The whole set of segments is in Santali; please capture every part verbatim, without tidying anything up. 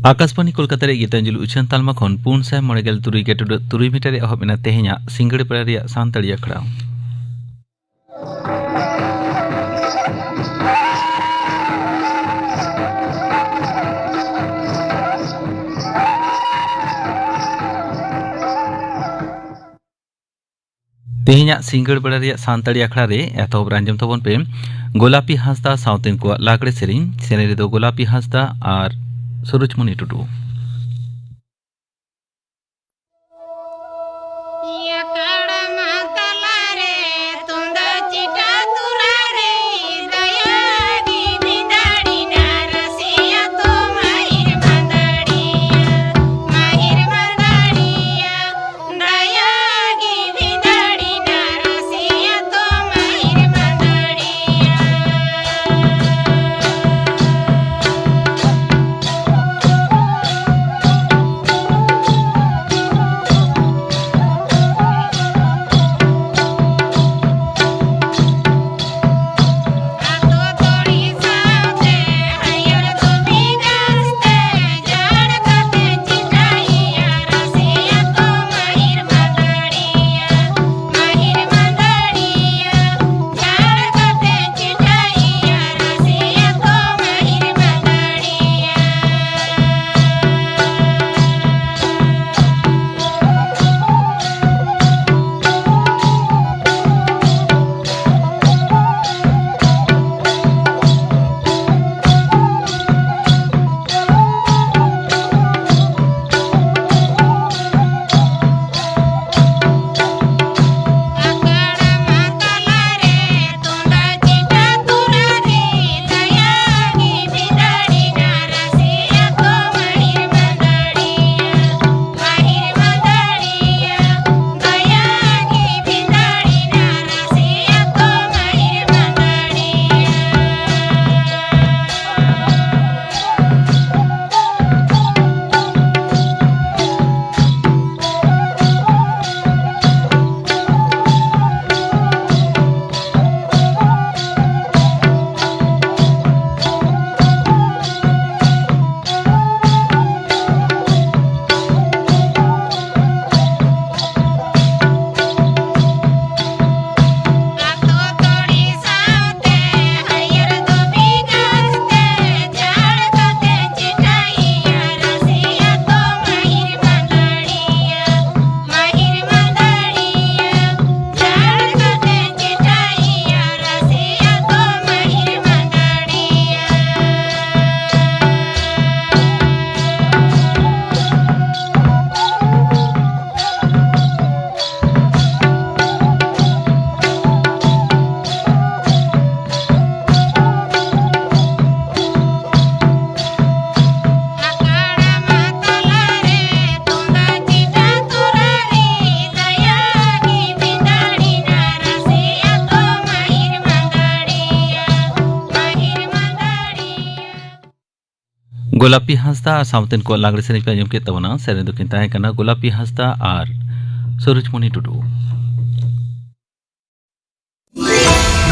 ᱟᱠᱟᱥᱵᱟᱱᱤ ᱠᱳᱞᱠᱟᱛᱟ ᱨᱮ ᱜᱤᱛᱟᱧᱡᱚᱞᱤ ᱩᱪᱷᱟᱹᱱ ᱛᱟᱞᱢᱟ ᱠᱷᱚᱱ ᱯᱩᱱ ᱥᱟᱭ ᱢᱚᱬᱮ ᱜᱮᱞ ᱛᱩᱨᱩᱭ ᱜᱮᱴᱩᱰᱟᱹᱜ ᱛᱩᱨᱩᱭ ᱢᱤᱴᱟᱨ ᱨᱮ ᱮᱦᱚᱵ ᱮᱱᱟ ᱛᱮᱦᱮᱧᱟᱜ ᱥᱤᱸᱜᱟᱹᱲ ᱵᱮᱲᱟ ᱨᱮᱭᱟᱜ ᱥᱟᱱᱛᱟᱲᱤ ᱟᱠᱷᱲᱟ᱾ ᱛᱮᱦᱮᱧᱟᱜ ᱥᱤᱸᱜᱟᱹᱲ ᱵᱮᱲᱟ ᱨᱮᱭᱟᱜ ᱥᱟᱱᱛᱟᱲᱤ ᱟᱠᱷᱲᱟ ᱨᱮ ᱮᱛᱚᱦᱚᱵ ᱨᱮ ᱟᱸᱡᱚᱢ ᱛᱟᱵᱚᱱ ᱯᱮ ᱜᱳᱞᱟᱯᱤ ᱦᱟᱸᱥᱫᱟ ᱥᱟᱶᱛᱮᱱ ᱠᱚᱣᱟᱜ ᱞᱟᱜᱽᱲᱮ ᱥᱮᱨᱮᱧ᱾ ᱥᱮᱨᱮᱧ ᱨᱮᱫᱚ ᱜᱳᱞᱟᱯᱤ ᱦᱟᱸᱥᱫᱟ ᱟᱨ ᱥᱩᱨᱩᱡᱽᱢᱩᱱᱤ ᱴᱩᱰᱩ᱾ ᱜᱳᱞᱟᱯᱤ ᱦᱟᱸᱥᱫᱟ ᱟᱨ ᱥᱟᱶᱛᱮᱱ ᱠᱚᱣᱟᱜ ᱞᱟᱜᱽᱲᱮ ᱥᱮᱨᱮᱧ ᱯᱮ ᱟᱸᱡᱚᱢ ᱠᱮᱫ ᱛᱟᱵᱚᱱᱟ᱾ ᱥᱮᱨᱮᱧ ᱫᱚᱠᱤᱱ ᱛᱟᱦᱮᱸ ᱠᱟᱱᱟ ᱜᱳᱞᱟᱯᱤ ᱦᱟᱸᱥᱫᱟ ᱟᱨ ᱥᱩᱨᱩᱡᱽᱢᱩᱱᱤ ᱴᱩᱰᱩ᱾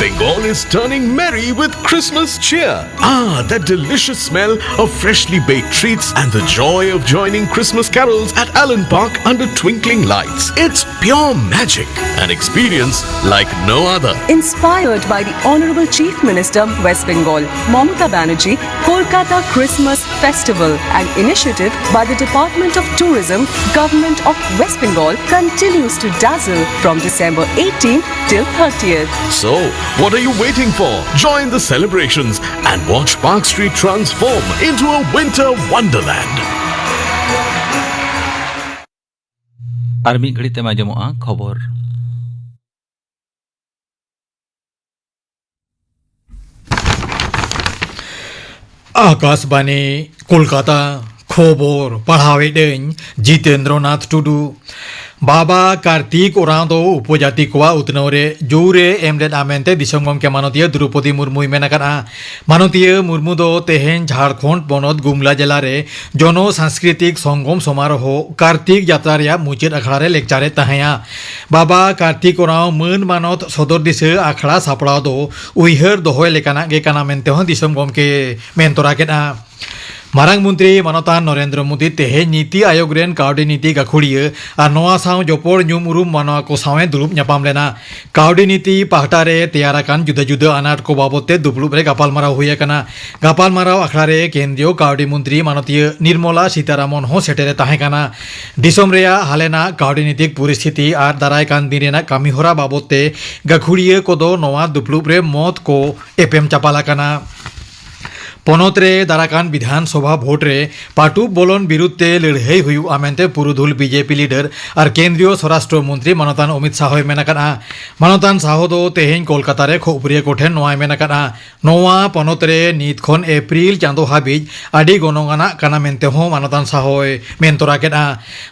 Bengal is turning merry with Christmas cheer. Ah, that delicious smell of freshly baked treats and the joy of joining Christmas carols at Allen Park under twinkling lights. It's pure magic, an experience like no other. Inspired by the Honorable Chief Minister of West Bengal, Mamata Banerjee, Kolkata Christmas Festival, an initiative by the Department of Tourism, Government of West Bengal, continues to dazzle from December eighteenth till thirtieth. So, what are you waiting for? Join the celebrations and watch Park Street transform into a winter wonderland. ᱟᱨ ᱢᱤᱫ ᱜᱷᱟᱹᱲᱤᱡ ᱛᱮᱢᱟ ᱟᱸᱡᱚᱢᱚᱜᱼᱟ ᱠᱷᱚᱵᱚᱨ᱾ ᱟᱠᱟᱥᱵᱟᱱᱤ, ᱠᱳᱞᱠᱟᱛᱟ᱾ ᱠᱷᱚᱵᱚᱨ ᱯᱟᱲᱦᱟᱣᱮᱫᱟᱹᱧ ᱡᱤᱛᱮᱱᱫᱨᱚ ᱱᱟᱛᱷ ᱴᱩᱰᱩ᱾ ᱵᱟᱵᱟ ᱠᱟᱨᱛᱤᱠ ᱳᱨᱟᱸᱣ ᱫᱚ ᱩᱯᱚᱡᱟᱛᱤ ᱠᱚᱣᱟᱜ ᱩᱛᱱᱟᱹᱣ ᱨᱮ ᱡᱳᱨ ᱮ ᱮᱢ ᱞᱮᱫᱼᱟ ᱢᱮᱱᱛᱮ ᱫᱤᱥᱚᱢ ᱜᱚᱢᱠᱮ ᱢᱟᱱᱚᱛᱤᱭᱟᱹ ᱫᱨᱚᱣᱯᱚᱫᱤ ᱢᱩᱨᱢᱩᱭ ᱢᱮᱱ ᱟᱠᱟᱫᱼᱟ᱾ ᱢᱟᱱᱚᱛᱤᱭᱟᱹ ᱢᱩᱨᱢᱩ ᱫᱚ ᱛᱮᱦᱮᱧ ᱡᱷᱟᱲᱠᱷᱚᱸᱰ ᱯᱚᱱᱚᱛ ᱜᱩᱢᱞᱟ ᱡᱮᱞᱟ ᱨᱮ ᱡᱚᱱᱚ ᱥᱟᱝᱥᱠᱨᱤᱛᱤᱠ ᱥᱚᱝᱜᱚᱢ ᱥᱚᱢᱟᱨᱳᱦᱚ ᱠᱟᱨᱛᱤᱠ ᱡᱟᱛᱨᱟ ᱨᱮᱭᱟᱜ ᱢᱩᱪᱟᱹᱫ ᱟᱠᱷᱲᱟ ᱨᱮ ᱞᱮᱠᱪᱟᱨᱮᱫ ᱛᱟᱦᱮᱸᱭᱟ᱾ ᱵᱟᱵᱟ ᱠᱟᱨᱛᱤᱠ ᱳᱨᱟᱸᱣ ᱢᱟᱹᱱ ᱢᱟᱱᱚᱛ ᱥᱚᱫᱚᱨ ᱫᱤᱥᱟᱹ ᱟᱠᱷᱲᱟ ᱥᱟᱯᱲᱟᱣ ᱫᱚ ᱩᱭᱦᱟᱹᱨ ᱫᱚᱦᱚᱭ ᱞᱮᱠᱟᱱᱟᱜ ᱜᱮ ᱠᱟᱱᱟ ᱢᱮᱱᱛᱮ ᱦᱚᱸ ᱫᱤᱥᱚᱢ ᱜᱚᱢᱠᱮ ᱢᱮᱱ ᱛᱚᱨᱟ ᱠᱮᱫᱼᱟ᱾ ᱢᱟᱨᱟᱝ ᱢᱚᱱᱛᱨᱤ ᱢᱟᱱᱚᱛᱟᱱ ᱱᱚᱨᱮᱱᱫᱨᱚ ᱢᱳᱫᱤ ᱛᱮᱦᱮᱧ ᱱᱤᱛᱤ ᱟᱭᱳᱜᱽ ᱨᱮᱱ ᱠᱟᱹᱣᱰᱤ ᱱᱤᱛᱤ ᱜᱟᱹᱠᱷᱩᱲᱤᱭᱟᱹ ᱟᱨ ᱱᱚᱣᱟ ᱥᱟᱶ ᱡᱚᱯᱚᱲ ᱧᱩᱢ ᱩᱨᱩᱢ ᱢᱟᱱᱣᱟ ᱠᱚ ᱥᱟᱶ ᱮ ᱫᱩᱲᱩᱵ ᱧᱟᱯᱟᱢ ᱞᱮᱱᱟ᱾ ᱠᱟᱹᱣᱰᱤ ᱱᱤᱛᱤ ᱯᱟᱦᱴᱟ ᱨᱮ ᱛᱮᱭᱟᱨ ᱟᱠᱟᱱ ᱡᱩᱫᱟᱹ ᱡᱩᱫᱟᱹ ᱟᱱᱟᱴ ᱠᱚ ᱵᱟᱵᱚᱫ ᱛᱮ ᱫᱩᱯᱲᱩᱵ ᱨᱮ ᱜᱟᱯᱟᱞᱢᱟᱨᱟᱣ ᱦᱩᱭ ᱟᱠᱟᱱᱟ᱾ ᱜᱟᱯᱟᱞᱢᱟᱨᱟᱣ ᱟᱠᱷᱲᱟ ᱨᱮ ᱠᱮᱱᱫᱨᱤᱭᱚ ᱠᱟᱹᱣᱰᱤ ᱢᱚᱱᱛᱨᱤ ᱢᱟᱱᱚᱛᱤᱭᱟᱹ ᱱᱤᱨᱢᱚᱞᱟ ᱥᱤᱛᱟᱨᱟᱢᱚᱱ ᱦᱚᱸ ᱥᱮᱴᱮᱨᱮ ᱛᱟᱦᱮᱸ ᱠᱟᱱᱟ᱾ ᱫᱤᱥᱚᱢ ᱨᱮᱭᱟᱜ ᱦᱟᱞᱮᱱᱟᱜ ᱠᱟᱹᱣᱰᱤ ᱱᱤᱛᱤ ᱯᱚᱨᱤᱥᱛᱷᱤᱛᱤ ᱟᱨ ᱫᱟᱨᱟᱭ ᱠᱟᱱ ᱫᱤᱱ ᱨᱮᱱᱟᱜ ᱠᱟᱹᱢᱤᱦᱚᱨᱟ ᱵᱟᱵᱚᱫ ᱛᱮ ᱜᱟᱹᱠᱷᱩᱲᱤᱭᱟᱹ ᱠᱚᱫᱚ ᱱᱚᱣᱟ ᱫᱩᱯᱲᱩᱵ ᱨᱮ ᱢᱚᱛ ᱠᱚ ᱮᱯᱮᱢ ᱪᱟᱯᱟᱞ ᱟᱠᱟᱱᱟ᱾ ᱯᱚᱱᱚᱛ ᱨᱮ ᱫᱟᱨᱟᱠᱟᱱ ᱵᱤᱫᱷᱟᱱ ᱥᱚᱵᱷᱟ ᱵᱷᱳᱴ ᱨᱮ ᱯᱟᱹᱴᱩᱵ ᱵᱚᱞᱚᱱ ᱵᱤᱨᱩᱫᱷ ᱛᱮ ᱞᱟᱹᱲᱦᱟᱹᱭ ᱦᱩᱭᱩᱜᱼᱟ ᱢᱮᱱᱛᱮ ᱯᱩᱨᱩᱫᱷᱩᱞ ᱵᱤᱡᱮᱯᱤ ᱞᱤᱰᱟᱨ ᱟᱨ ᱠᱮᱱᱫᱨᱤᱭᱚ ᱥᱚᱨᱟᱥᱴᱨᱚ ᱢᱚᱱᱛᱨᱤ ᱢᱟᱱᱚᱛᱟᱱ ᱚᱢᱤᱛ ᱥᱟᱦᱚᱭ ᱢᱮᱱ ᱟᱠᱟᱫᱼᱟ᱾ ᱢᱟᱱᱚᱛᱟᱱ ᱥᱟᱦᱚ ᱫᱚ ᱛᱮᱦᱮᱧ ᱠᱳᱞᱠᱟᱛᱟ ᱨᱮ ᱠᱷᱚᱵᱚᱨᱤᱭᱟᱹ ᱠᱚᱴᱷᱮᱱ ᱱᱚᱣᱟᱭ ᱢᱮᱱ ᱟᱠᱟᱫᱼᱟ᱾ ᱱᱚᱣᱟ ᱯᱚᱱᱚᱛ ᱨᱮ ᱱᱤᱛ ᱠᱷᱚᱱ ᱮᱯᱨᱤᱞ ᱪᱟᱸᱫᱚ ᱦᱟᱹᱵᱤᱡ ᱟᱹᱰᱤ ᱜᱚᱱᱚᱝ ᱟᱱᱟᱜ ᱠᱟᱱᱟ ᱢᱮᱱᱛᱮ ᱦᱚᱸ ᱢᱟᱱᱚᱛᱟᱱ ᱥᱟᱦᱚᱭ ᱢᱮᱱ ᱛᱚᱨᱟ ᱠᱮᱫᱼᱟ᱾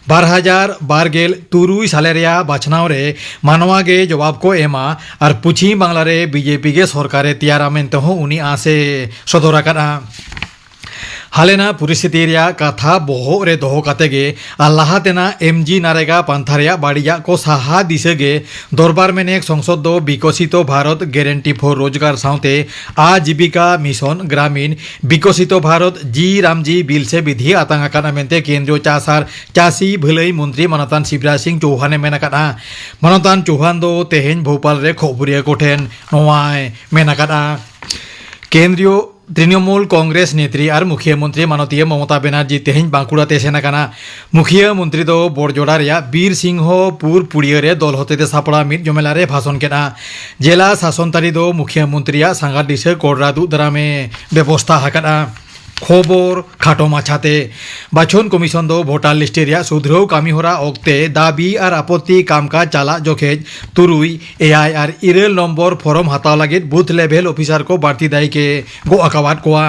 ᱵᱟᱨ ᱦᱟᱡᱟᱨ ᱵᱟᱨ ᱜᱮᱞ ᱛᱩᱨᱩᱭ ᱥᱟᱞᱮ ᱨᱮᱭᱟᱜ ᱵᱟᱪᱷᱱᱟᱣ ᱨᱮ ᱢᱟᱱᱣᱟ ᱜᱮ ᱡᱚᱵᱟᱵ ᱠᱚ ᱮᱢᱟ ᱟᱨ ᱯᱚᱪᱷᱤᱢ ᱵᱟᱝᱞᱟ ᱨᱮ ᱵᱤᱡᱮᱯᱤ ᱜᱮ ᱥᱚᱨᱠᱟᱨᱮ ᱛᱮᱭᱟᱨᱟ ᱢᱮᱱᱛᱮ ᱦᱚᱸ ᱩᱱᱤ ᱟᱸᱥ ᱮ ᱥᱚᱫᱚᱨ ᱟᱠᱟᱫᱼᱟ᱾ ᱦᱟᱞᱮᱱᱟᱜ ᱯᱚᱨᱤᱥᱛᱷᱤᱛᱤ ᱨᱮᱭᱟᱜ ᱠᱟᱛᱷᱟ ᱵᱚᱦᱚᱜ ᱨᱮ ᱫᱚᱦᱚ ᱠᱟᱛᱮ ᱜᱮ ᱟᱨ ᱞᱟᱦᱟ ᱛᱮᱱᱟᱜ ᱮᱢ ᱡᱤ ᱱᱟᱨᱮᱜᱟ ᱯᱟᱱᱛᱷᱟ ᱨᱮᱭᱟᱜ ᱵᱟᱹᱲᱤᱡᱟᱜ ᱠᱚ ᱥᱟᱦᱟ ᱫᱤᱥᱟᱹ ᱜᱮ ᱫᱚᱨᱵᱟᱨ ᱢᱮᱱᱮᱠ ᱥᱚᱝᱥᱚᱫ ᱫᱚ ᱵᱤᱠᱚᱥᱤᱛᱚ ᱵᱷᱟᱨᱚᱛ ᱜᱮᱨᱮᱱᱴᱤ ᱯᱷᱚᱨ ᱨᱳᱡᱽᱜᱟᱨ ᱥᱟᱶᱛᱮ ᱟᱡᱤᱵᱤᱠᱟ ᱢᱤᱥᱚᱱ ᱜᱨᱟᱢᱤᱱ ᱵᱤᱠᱚᱥᱤᱛᱚ ᱵᱷᱟᱨᱚᱛ ᱡᱤ ᱨᱟᱢᱡᱤ ᱵᱤᱞ ᱥᱮ ᱵᱤᱫᱷᱤ ᱟᱛᱟᱝ ᱟᱠᱟᱱᱟ ᱢᱮᱱᱛᱮ ᱠᱮᱱᱫᱨᱤᱭᱚ ᱪᱟᱥ ᱟᱨ ᱪᱟᱹᱥᱤ ᱵᱷᱟᱹᱞᱟᱹᱭ ᱢᱚᱱᱛᱨᱤ ᱢᱟᱱᱚᱛᱟᱱ ᱥᱤᱵᱨᱟᱡᱽ ᱥᱤᱝ ᱪᱳᱣᱦᱟᱱᱮ ᱢᱮᱱ ᱟᱠᱟᱫᱼᱟ᱾ ᱢᱟᱱᱚᱛᱟᱱ ᱪᱳᱣᱦᱟᱱ ᱫᱚ ᱛᱮᱦᱮᱧ ᱵᱷᱳᱯᱟᱞ ᱨᱮ ᱠᱷᱚᱵᱚᱨᱤᱭᱟᱹ ᱠᱚᱴᱷᱮᱱ ᱱᱚᱣᱟᱭ ᱢᱮᱱ ᱟᱠᱟᱫᱼᱟ᱾ ᱠᱮᱱᱫᱨᱤᱭᱚ ᱛᱨᱤᱱᱚᱢᱩᱞ ᱠᱚᱝᱜᱨᱮᱥ ᱱᱮᱛᱨᱤ ᱟᱨ ᱢᱩᱠᱷᱤᱭᱟᱹ ᱢᱚᱱᱛᱨᱤ ᱢᱟᱱᱚᱛᱤᱭᱟᱹ ᱢᱚᱢᱚᱛᱟ ᱵᱮᱱᱟᱨᱡᱤ ᱛᱮᱦᱮᱧ ᱵᱟᱸᱠᱩᱲᱟ ᱛᱮ ᱥᱮᱱ ᱟᱠᱟᱱᱟ᱾ ᱢᱩᱠᱷᱤᱭᱟᱹ ᱢᱚᱱᱛᱨᱤ ᱫᱚ ᱵᱚᱲᱡᱚᱲᱟ ᱨᱮᱭᱟᱜ ᱵᱤᱨ ᱥᱤᱝᱦᱚ ᱯᱩᱨ ᱯᱩᱲᱤᱭᱟᱹ ᱨᱮ ᱫᱚᱞ ᱦᱚᱛᱮᱛᱮ ᱥᱟᱯᱲᱟᱣ ᱢᱤᱫ ᱡᱚᱢᱮᱞᱟ ᱨᱮ ᱵᱷᱟᱥᱚᱱ ᱠᱮᱫᱼᱟ᱾ ᱡᱮᱞᱟ ᱥᱟᱥᱚᱱ ᱛᱟᱹᱨᱤ ᱫᱚ ᱢᱩᱠᱷᱤᱭᱟᱹ ᱢᱚᱱᱛᱨᱤᱭᱟᱜ ᱥᱟᱸᱜᱟᱨ ᱫᱤᱥᱟᱹ ᱠᱚᱲᱨᱟ ᱫᱩᱜ ᱫᱟᱨᱟᱢᱮ ᱵᱮᱵᱚᱥᱛᱷᱟ ᱟᱠᱟᱫᱼᱟ᱾ ᱠᱷᱚᱵᱚᱨ ᱠᱷᱟᱴᱚ ᱢᱟᱪᱷᱟᱛᱮ᱾ ᱵᱟᱪᱷᱚᱱ ᱠᱚᱢᱤᱥᱚᱱ ᱫᱚ ᱵᱷᱳᱴᱟᱨ ᱞᱤᱥᱴ ᱨᱮᱭᱟᱜ ᱥᱩᱫᱷᱨᱟᱹᱣ ᱠᱟᱹᱢᱤᱦᱚᱨᱟ ᱚᱠᱛᱮ ᱫᱟᱹᱵᱤ ᱟᱨ ᱟᱯᱚᱛᱛᱤ ᱠᱟᱢᱠᱟᱡᱽ ᱪᱟᱞᱟᱜ ᱡᱚᱠᱷᱮᱡ ᱛᱩᱨᱩᱭ, ᱮᱭᱟᱭ ᱟᱨ ᱤᱨᱟᱹᱞ ᱱᱚᱢᱵᱚᱨ ᱯᱷᱚᱨᱚᱢ ᱦᱟᱛᱟᱣ ᱞᱟᱹᱜᱤᱫ ᱵᱩᱛᱷ ᱞᱮᱵᱷᱮᱞ ᱚᱯᱷᱤᱥᱟᱨ ᱠᱚ ᱵᱟᱹᱲᱛᱤ ᱫᱟᱭᱤᱠ ᱮ ᱜᱚᱜ ᱟᱠᱟᱣᱟᱫ ᱠᱚᱣᱟ᱾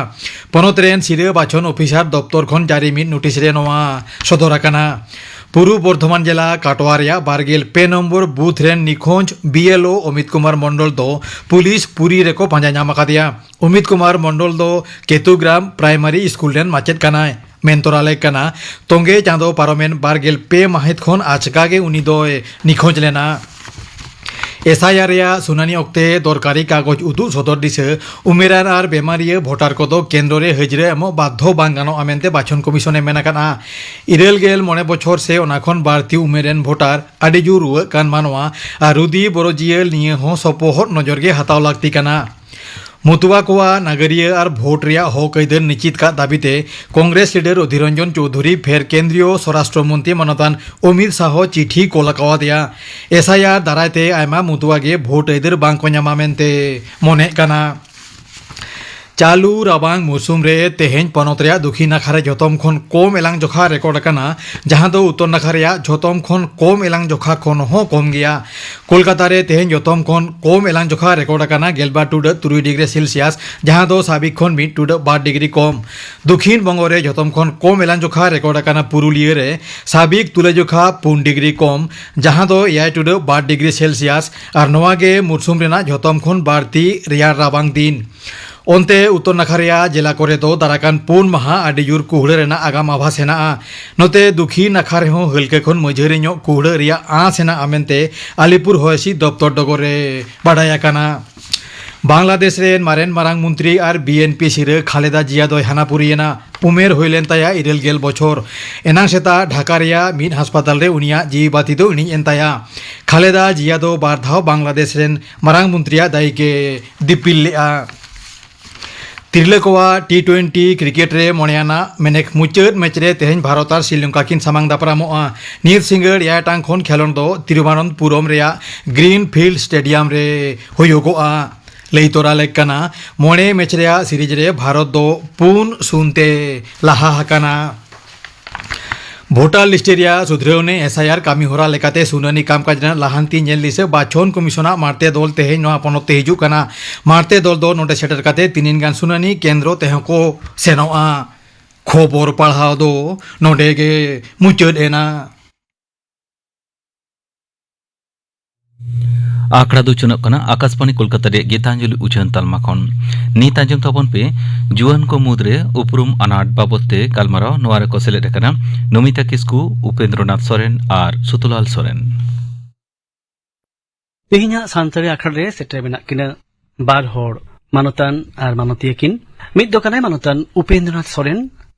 ᱯᱚᱱᱚᱛ ᱨᱮᱱ ᱥᱤᱨᱟᱹ ᱵᱟᱪᱷᱚᱱ ᱚᱯᱷᱤᱥᱟᱨ ᱫᱚᱯᱛᱚᱨ ᱠᱷᱚᱱ ᱡᱟᱹᱨᱤ ᱢᱤᱫ ᱱᱳᱴᱤᱥ ᱨᱮ ᱱᱚᱣᱟ ᱥᱚᱫᱚᱨ ᱟᱠᱟᱱᱟ᱾ ᱯᱩᱨᱩᱵ ᱵᱚᱨᱫᱷᱚᱢᱟᱱ ᱡᱮᱞᱟ ᱠᱟᱴᱣᱟ ᱨᱮᱭᱟᱜ ᱵᱟᱨᱜᱮᱞ ᱯᱮ ᱱᱚᱢᱵᱚᱨ ᱵᱩᱛᱷ ᱨᱮᱱ ᱱᱤᱠᱷᱳᱸᱡᱽ ᱵᱤ ᱮᱞ ᱳ ᱚᱢᱤᱛ ᱠᱩᱢᱟᱨ ᱢᱚᱱᱰᱚᱞ ᱫᱚ ᱯᱩᱞᱤᱥ ᱯᱩᱨᱤ ᱨᱮᱠᱚ ᱯᱟᱸᱡᱟ ᱧᱟᱢ ᱟᱠᱟᱫᱮᱭᱟ᱾ ᱚᱢᱤᱛ ᱠᱩᱢᱟᱨ ᱢᱚᱱᱰᱚᱞ ᱫᱚ ᱠᱮᱛᱩᱜᱨᱟᱢ ᱯᱨᱟᱭᱢᱟᱨᱤ ᱥᱠᱩᱞ ᱨᱮᱱ ᱢᱟᱪᱮᱫ ᱠᱟᱱᱟᱭ᱾ ᱢᱮᱱ ᱛᱚᱨᱟ ᱞᱮᱠ ᱠᱟᱱᱟ, ᱛᱚᱸᱜᱮ ᱪᱟᱸᱫᱚ ᱯᱟᱨᱚᱢᱮᱱ ᱵᱟᱨᱜᱮᱞ ᱯᱮ ᱢᱟᱹᱦᱤᱛ ᱠᱷᱚᱱ ᱟᱪᱠᱟ ᱜᱮ ᱩᱱᱤ ᱫᱚᱭ ᱱᱤᱠᱷᱳᱸᱡᱽ ᱞᱮᱱᱟ᱾ ᱮᱥ ᱟᱭ ᱟᱨ ᱨᱮᱭᱟᱜ ᱥᱩᱱᱟᱹᱱᱤ ᱚᱠᱛᱮ ᱫᱚᱨᱠᱟᱨᱤ ᱠᱟᱜᱚᱡᱽ ᱩᱫᱩᱜ ᱥᱚᱫᱚᱨ ᱫᱤᱥᱟᱹ, ᱩᱢᱮᱨᱟᱱ ᱟᱨ ᱵᱮᱢᱟᱨᱤᱭᱟᱹ ᱵᱷᱳᱴᱟᱨ ᱠᱚᱫᱚ ᱠᱮᱱᱫᱨᱚ ᱨᱮ ᱦᱟᱹᱡᱨᱟᱹ ᱮᱢᱚᱜ ᱵᱟᱫᱽᱫᱷᱚ ᱵᱟᱝ ᱜᱟᱱᱚᱜᱼᱟ ᱢᱮᱱᱛᱮ ᱵᱟᱪᱷᱚᱱ ᱠᱚᱢᱤᱥᱚᱱ ᱮ ᱢᱮᱱ ᱟᱠᱟᱫᱼᱟ᱾ ᱤᱨᱟᱹᱞ ᱜᱮᱞ ᱢᱚᱬᱮ ᱵᱚᱪᱷᱚᱨ ᱥᱮ ᱚᱱᱟ ᱠᱷᱚᱱ ᱵᱟᱹᱲᱛᱤ ᱩᱢᱮᱨ ᱨᱮᱱ ᱵᱷᱳᱴᱟᱨ, ᱟᱹᱰᱤ ᱡᱳᱨ ᱨᱩᱣᱟᱹᱜ ᱠᱟᱱ ᱢᱟᱱᱣᱟ ᱟᱨ ᱨᱩᱫᱤ ᱵᱚᱨᱚᱡᱤᱭᱟᱹ ᱱᱤᱭᱟᱹ ᱦᱚᱸ ᱥᱚᱯᱚᱦᱚᱫ ᱱᱚᱡᱚᱨ ᱜᱮ ᱦᱟᱛᱟᱣ ᱞᱟᱹᱠᱛᱤ ᱠᱟᱱᱟ᱾ ᱢᱚᱛᱩᱣᱟ ᱠᱚᱣᱟᱜ ᱱᱟᱜᱟᱨᱤᱭᱟᱹ ᱟᱨ ᱵᱷᱳᱴ ᱨᱮᱭᱟᱜ ᱦᱚᱠ ᱟᱹᱭᱫᱟᱹᱨ ᱱᱤᱪᱤᱛ ᱠᱟᱜ ᱫᱟᱹᱵᱤᱛᱮ ᱠᱚᱝᱜᱨᱮᱥ ᱞᱤᱰᱟᱨ ᱚᱫᱷᱤᱨ ᱨᱚᱧᱡᱚᱱ ᱪᱳᱣᱫᱷᱩᱨᱤ ᱯᱷᱮᱨ ᱠᱮᱱᱫᱨᱤᱭᱚ ᱥᱚᱨᱟᱥᱴᱨᱚ ᱢᱚᱱᱛᱨᱤ ᱢᱟᱱᱚᱛᱟᱱ ᱚᱢᱤᱛ ᱥᱟᱦᱚ ᱪᱤᱴᱷᱤ ᱠᱚᱞ ᱟᱠᱟᱣᱟᱫᱮᱭᱟ᱾ ᱮᱥ ᱟᱭ ᱟᱨ ᱫᱟᱨᱟᱭ ᱛᱮ ᱟᱭᱢᱟ ᱢᱚᱛᱩᱣᱟ ᱜᱮ ᱵᱷᱳᱴ ᱟᱹᱭᱫᱟᱹᱨ ᱵᱟᱝ ᱠᱚ ᱧᱟᱢᱟ ᱢᱮᱱᱛᱮ ᱢᱚᱱᱮᱜ ᱠᱟᱱᱟ᱾ ᱪᱟᱹᱞᱩ ᱨᱟᱵᱟᱝ ᱢᱩᱨᱥᱩᱢ ᱨᱮ ᱛᱮᱦᱮᱧ ᱯᱚᱱᱚᱛ ᱨᱮᱭᱟᱜ ᱫᱚᱠᱷᱤᱱ ᱱᱟᱠᱷᱟ ᱨᱮ ᱡᱷᱚᱛᱚᱢ ᱠᱷᱚᱱ ᱠᱚᱢ ᱮᱞᱟᱝ ᱡᱚᱠᱷᱟ ᱨᱮᱠᱚᱨᱰ ᱟᱠᱟᱱᱟ, ᱡᱟᱦᱟᱸ ᱫᱚ ᱩᱛᱛᱚᱨ ᱱᱟᱠᱷᱟ ᱨᱮᱭᱟᱜ ᱡᱷᱚᱛᱚᱢ ᱠᱷᱚᱱ ᱠᱚᱢ ᱮᱞᱟᱝ ᱡᱚᱠᱷᱟ ᱠᱷᱚᱱ ᱦᱚᱸ ᱠᱚᱢ ᱜᱮᱭᱟ᱾ ᱠᱳᱞᱠᱟᱛᱟ ᱨᱮ ᱛᱮᱦᱮᱧ ᱡᱚᱛᱚᱢ ᱠᱷᱚᱱ ᱠᱚᱢ ᱮᱞᱟᱝ ᱡᱚᱠᱷᱟ ᱨᱮᱠᱚᱨᱰ ᱟᱠᱟᱱᱟ ᱜᱮᱞᱵᱟᱨ ᱴᱩᱰᱟᱹᱜ ᱛᱩᱨᱩᱭ ᱰᱤᱜᱽᱨᱤ ᱥᱮᱞᱥᱤᱭᱟᱥ, ᱡᱟᱦᱟᱸ ᱫᱚ ᱥᱟᱵᱤᱠ ᱠᱷᱚᱱ ᱢᱤᱫ ᱴᱩᱰᱟᱹᱜ ᱵᱟᱨ ᱰᱤᱜᱽᱨᱤ ᱠᱚᱢ᱾ ᱫᱚᱠᱷᱤᱱ ᱵᱚᱝᱜᱚ ᱨᱮ ᱡᱚᱛᱚᱢ ᱠᱷᱚᱱ ᱠᱚᱢ ᱮᱞᱟᱝ ᱡᱚᱠᱷᱟ ᱨᱮᱠᱚᱨᱰ ᱟᱠᱟᱱᱟ ᱯᱩᱨᱩᱞᱤᱭᱟᱹ ᱨᱮ ᱥᱟᱵᱤᱠ ᱛᱩᱞᱟᱹᱡᱚᱠᱷᱟ ᱯᱩᱱ ᱰᱤᱜᱽᱨᱤ ᱠᱚᱢ, ᱡᱟᱦᱟᱸ ᱫᱚ ᱮᱭᱟᱭ ᱴᱩᱰᱟᱹᱜ ᱵᱟᱨ ᱰᱤᱜᱽᱨᱤ ᱥᱮᱞᱥᱤᱭᱟᱥ, ᱟᱨ ᱱᱚᱣᱟ ᱜᱮ ᱢᱩᱨᱥᱩᱢ ᱨᱮᱱᱟᱜ ᱡᱷᱚᱛᱚᱢ ᱠᱷᱚᱱ ᱵᱟᱹᱲᱛᱤ ᱨᱮᱭᱟᱲ ᱨᱟᱵᱟᱝ ᱫᱤᱱ᱾ ᱚᱱᱛᱮ ᱩᱛᱛᱚᱨ ᱱᱟᱠᱷᱟ ᱨᱮᱭᱟᱜ ᱡᱮᱞᱟ ᱠᱚᱨᱮ ᱫᱚ ᱫᱟᱨᱟᱠᱟᱱ ᱯᱩᱱ ᱢᱟᱦᱟ ᱟᱹᱰᱤ ᱡᱳᱨ ᱠᱩᱦᱲᱟᱹ ᱨᱮᱱᱟᱜ ᱟᱜᱟᱢ ᱟᱵᱷᱟᱥ ᱦᱮᱱᱟᱜᱼᱟ᱾ ᱱᱚᱛᱮ ᱫᱩᱠᱷᱤ ᱱᱟᱠᱷᱟ ᱨᱮᱦᱚᱸ ᱦᱟᱹᱞᱠᱟᱹ ᱠᱷᱚᱱ ᱢᱟᱹᱡᱷᱟᱹᱨᱤ ᱧᱚᱜ ᱠᱩᱦᱲᱟᱹ ᱨᱮᱭᱟᱜ ᱟᱸᱥ ᱦᱮᱱᱟᱜᱼᱟ ᱢᱮᱱᱛᱮ ᱟᱞᱤᱯᱩᱨ ᱦᱚᱭ ᱦᱤᱸᱥᱤᱫ ᱫᱚᱯᱛᱚᱨ ᱰᱚᱜᱚᱨ ᱨᱮ ᱵᱟᱰᱟᱭ ᱟᱠᱟᱱᱟ᱾ ᱵᱟᱝᱞᱟᱫᱮᱥ ᱨᱮᱱ ᱢᱟᱨᱮᱱ ᱢᱟᱨᱟᱝ ᱢᱚᱱᱛᱨᱤ ᱟᱨ ᱵᱤ ᱮᱱ ᱯᱤ ᱥᱤᱨᱟᱹ ᱠᱷᱟᱞᱮᱫᱟ ᱡᱤᱭᱟ ᱫᱚᱭ ᱦᱟᱱᱟᱯᱩᱨᱤᱭᱮᱱᱟ᱾ ᱩᱢᱮᱨ ᱦᱩᱭ ᱞᱮᱱ ᱛᱟᱭᱟ ᱤᱨᱟᱹᱞ ᱜᱮᱞ ᱵᱚᱪᱷᱚᱨ᱾ ᱮᱱᱟᱝ ᱥᱮᱛᱟᱜ ᱰᱷᱟᱠᱟ ᱨᱮᱭᱟᱜ ᱢᱤᱫ ᱦᱟᱥᱯᱟᱛᱟᱞ ᱨᱮ ᱩᱱᱤᱭᱟᱜ ᱡᱤᱣᱤ ᱵᱟᱹᱛᱤ ᱫᱚ ᱤᱬᱤᱡ ᱮᱱ ᱛᱟᱭᱟ᱾ ᱠᱷᱟᱞᱮᱫᱟ ᱡᱤᱭᱟ ᱫᱚ ᱵᱟᱨ ᱫᱷᱟᱣ ᱵᱟᱝᱞᱟᱫᱮᱥ ᱨᱮᱱ ᱢᱟᱨᱟᱝ ᱢᱚᱱᱛᱨᱤᱭᱟᱜ ᱫᱟᱭᱤᱠ ᱮ ᱫᱤᱯᱤᱞ ᱞᱮᱫᱼᱟ᱾ ᱛᱤᱨᱞᱟᱹ ᱠᱚᱣᱟᱜ ᱴᱤ ᱴᱩᱭᱮᱱᱴᱤ ᱠᱨᱤᱠᱮᱴ ᱨᱮ ᱢᱚᱬᱮ ᱟᱱᱟᱜ ᱢᱮᱱᱮᱠ ᱢᱩᱪᱟᱹᱫ ᱢᱮᱪ ᱨᱮ ᱛᱮᱦᱮᱧ ᱵᱷᱟᱨᱚᱛ ᱟᱨ ᱥᱨᱤᱞᱚᱝᱠᱟ ᱠᱤᱱ ᱥᱟᱢᱟᱝ ᱫᱟᱯᱨᱟᱢᱚᱜᱼᱟ᱾ ᱱᱤᱛ ᱥᱤᱸᱜᱟᱹᱲ ᱮᱭᱟᱭ ᱴᱟᱲᱟᱝ ᱠᱷᱚᱱ ᱠᱷᱮᱞᱚᱸᱰ ᱫᱚ ᱛᱤᱨᱩᱵᱟᱱᱚᱱᱛᱯᱩᱨᱚᱢ ᱨᱮᱭᱟᱜ ᱜᱨᱤᱱ ᱯᱷᱤᱞᱰ ᱥᱴᱮᱰᱤᱭᱟᱢ ᱨᱮ ᱦᱩᱭᱩᱜᱚᱜᱼᱟ᱾ ᱞᱟᱹᱭ ᱛᱚᱨᱟ ᱞᱮᱠ ᱠᱟᱱᱟ, ᱢᱚᱬᱮ ᱢᱮᱪ ᱨᱮᱭᱟᱜ ᱥᱤᱨᱤᱡᱽ ᱨᱮ ᱵᱷᱟᱨᱚᱛ ᱫᱚ ᱯᱩᱱ ᱥᱩᱱ ᱛᱮ ᱞᱟᱦᱟ ᱟᱠᱟᱱᱟ᱾ ᱵᱷᱳᱴᱟᱨ ᱞᱤᱥᱴ ᱨᱮᱭᱟᱜ ᱥᱩᱫᱷᱨᱟᱹᱣᱱᱮ, ᱮᱥ ᱟᱭ ᱟᱨ, ᱠᱟᱹᱢᱤ ᱦᱚᱨᱟ ᱞᱮᱠᱟᱛᱮ ᱥᱩᱱᱟᱹᱱᱤ ᱠᱟᱢᱠᱟᱡᱽ ᱨᱮᱱᱟᱜ ᱞᱟᱦᱟᱱᱛᱤ ᱧᱮᱞ ᱫᱤᱥᱟᱹ ᱵᱟᱪᱷᱚᱱ ᱠᱚᱢᱤᱥᱚᱱᱟᱜ ᱢᱟᱲᱛᱮ ᱫᱚᱞ ᱛᱮᱦᱮᱧ ᱱᱚᱣᱟ ᱯᱚᱱᱚᱛ ᱛᱮ ᱦᱤᱡᱩᱜ ᱠᱟᱱᱟ᱾ ᱢᱟᱲᱛᱮ ᱫᱚᱞ ᱫᱚ ᱱᱚᱰᱮ ᱥᱮᱴᱮᱨ ᱠᱟᱛᱮ ᱛᱤᱱᱤᱱ ᱜᱟᱱ ᱥᱩᱱᱟᱹᱱᱤ ᱠᱮᱱᱫᱨᱚ ᱛᱮᱦᱚᱸ ᱠᱚ ᱥᱮᱱᱚᱜᱼᱟ᱾ ᱠᱷᱚᱵᱚᱨ ᱯᱟᱲᱦᱟᱣ ᱫᱚ ᱱᱚᱰᱮ ᱜᱮ ᱢᱩᱪᱟᱹᱫ ᱮᱱᱟ᱾ ᱟᱠᱷᱲᱟ ᱫᱚ ᱩᱪᱷᱟᱹᱱᱚᱜ ᱠᱟᱱᱟ ᱟᱠᱟᱥᱵᱟᱬᱤ ᱠᱳᱞᱠᱟᱛᱟ ᱨᱮᱭᱟᱜ ᱜᱤᱛᱟᱧᱡᱚᱞᱤ ᱩᱪᱷᱟᱹᱱ ᱛᱟᱞᱢᱟ ᱠᱷᱚᱱ᱾ ᱱᱤᱛ ᱟᱸᱡᱚᱢ ᱛᱟᱵᱚᱱ ᱯᱮ ᱡᱩᱣᱟᱹᱱ ᱠᱚ ᱢᱩᱫᱽᱨᱮ ᱩᱯᱨᱩᱢ ᱟᱱᱟᱴ ᱵᱟᱵᱚᱛ ᱛᱮ ᱜᱟᱞᱢᱟᱨᱟᱣ᱾ ᱱᱚᱣᱟ ᱨᱮᱠᱚ ᱥᱮᱞᱮᱫ ᱟᱠᱟᱱᱟ ᱱᱚᱢᱤᱛᱟ ᱠᱤᱥᱠᱩ, ᱩᱯᱮᱱᱫᱨᱚᱱᱟᱛᱷ ᱥᱚᱨᱮᱱ ᱟᱨ ᱥᱩᱛᱚᱞᱟᱞ ᱥᱚᱨᱮᱱ᱾ ᱛᱮᱦᱮᱧᱟᱜ ᱥᱟᱱᱛᱟᱲᱤ ᱟᱠᱷᱲᱟ ᱨᱮ ᱥᱮᱴᱮᱨ ᱢᱮᱱᱟᱜ ᱠᱤᱱᱟ ᱵᱟᱨ ᱦᱚᱲ ᱢᱟᱱᱚᱛᱟᱱ ᱟᱨ ᱢᱟᱱᱚᱛᱤᱭᱟᱹ ᱠᱤᱱ᱾ ᱢᱤᱫ ᱫᱚ ᱠᱟᱱᱟᱭ ᱢᱟᱱᱚᱛᱟᱱ ᱩᱯᱮᱱᱫᱨᱚᱱᱟᱛᱷ ᱥᱚᱨᱮᱱ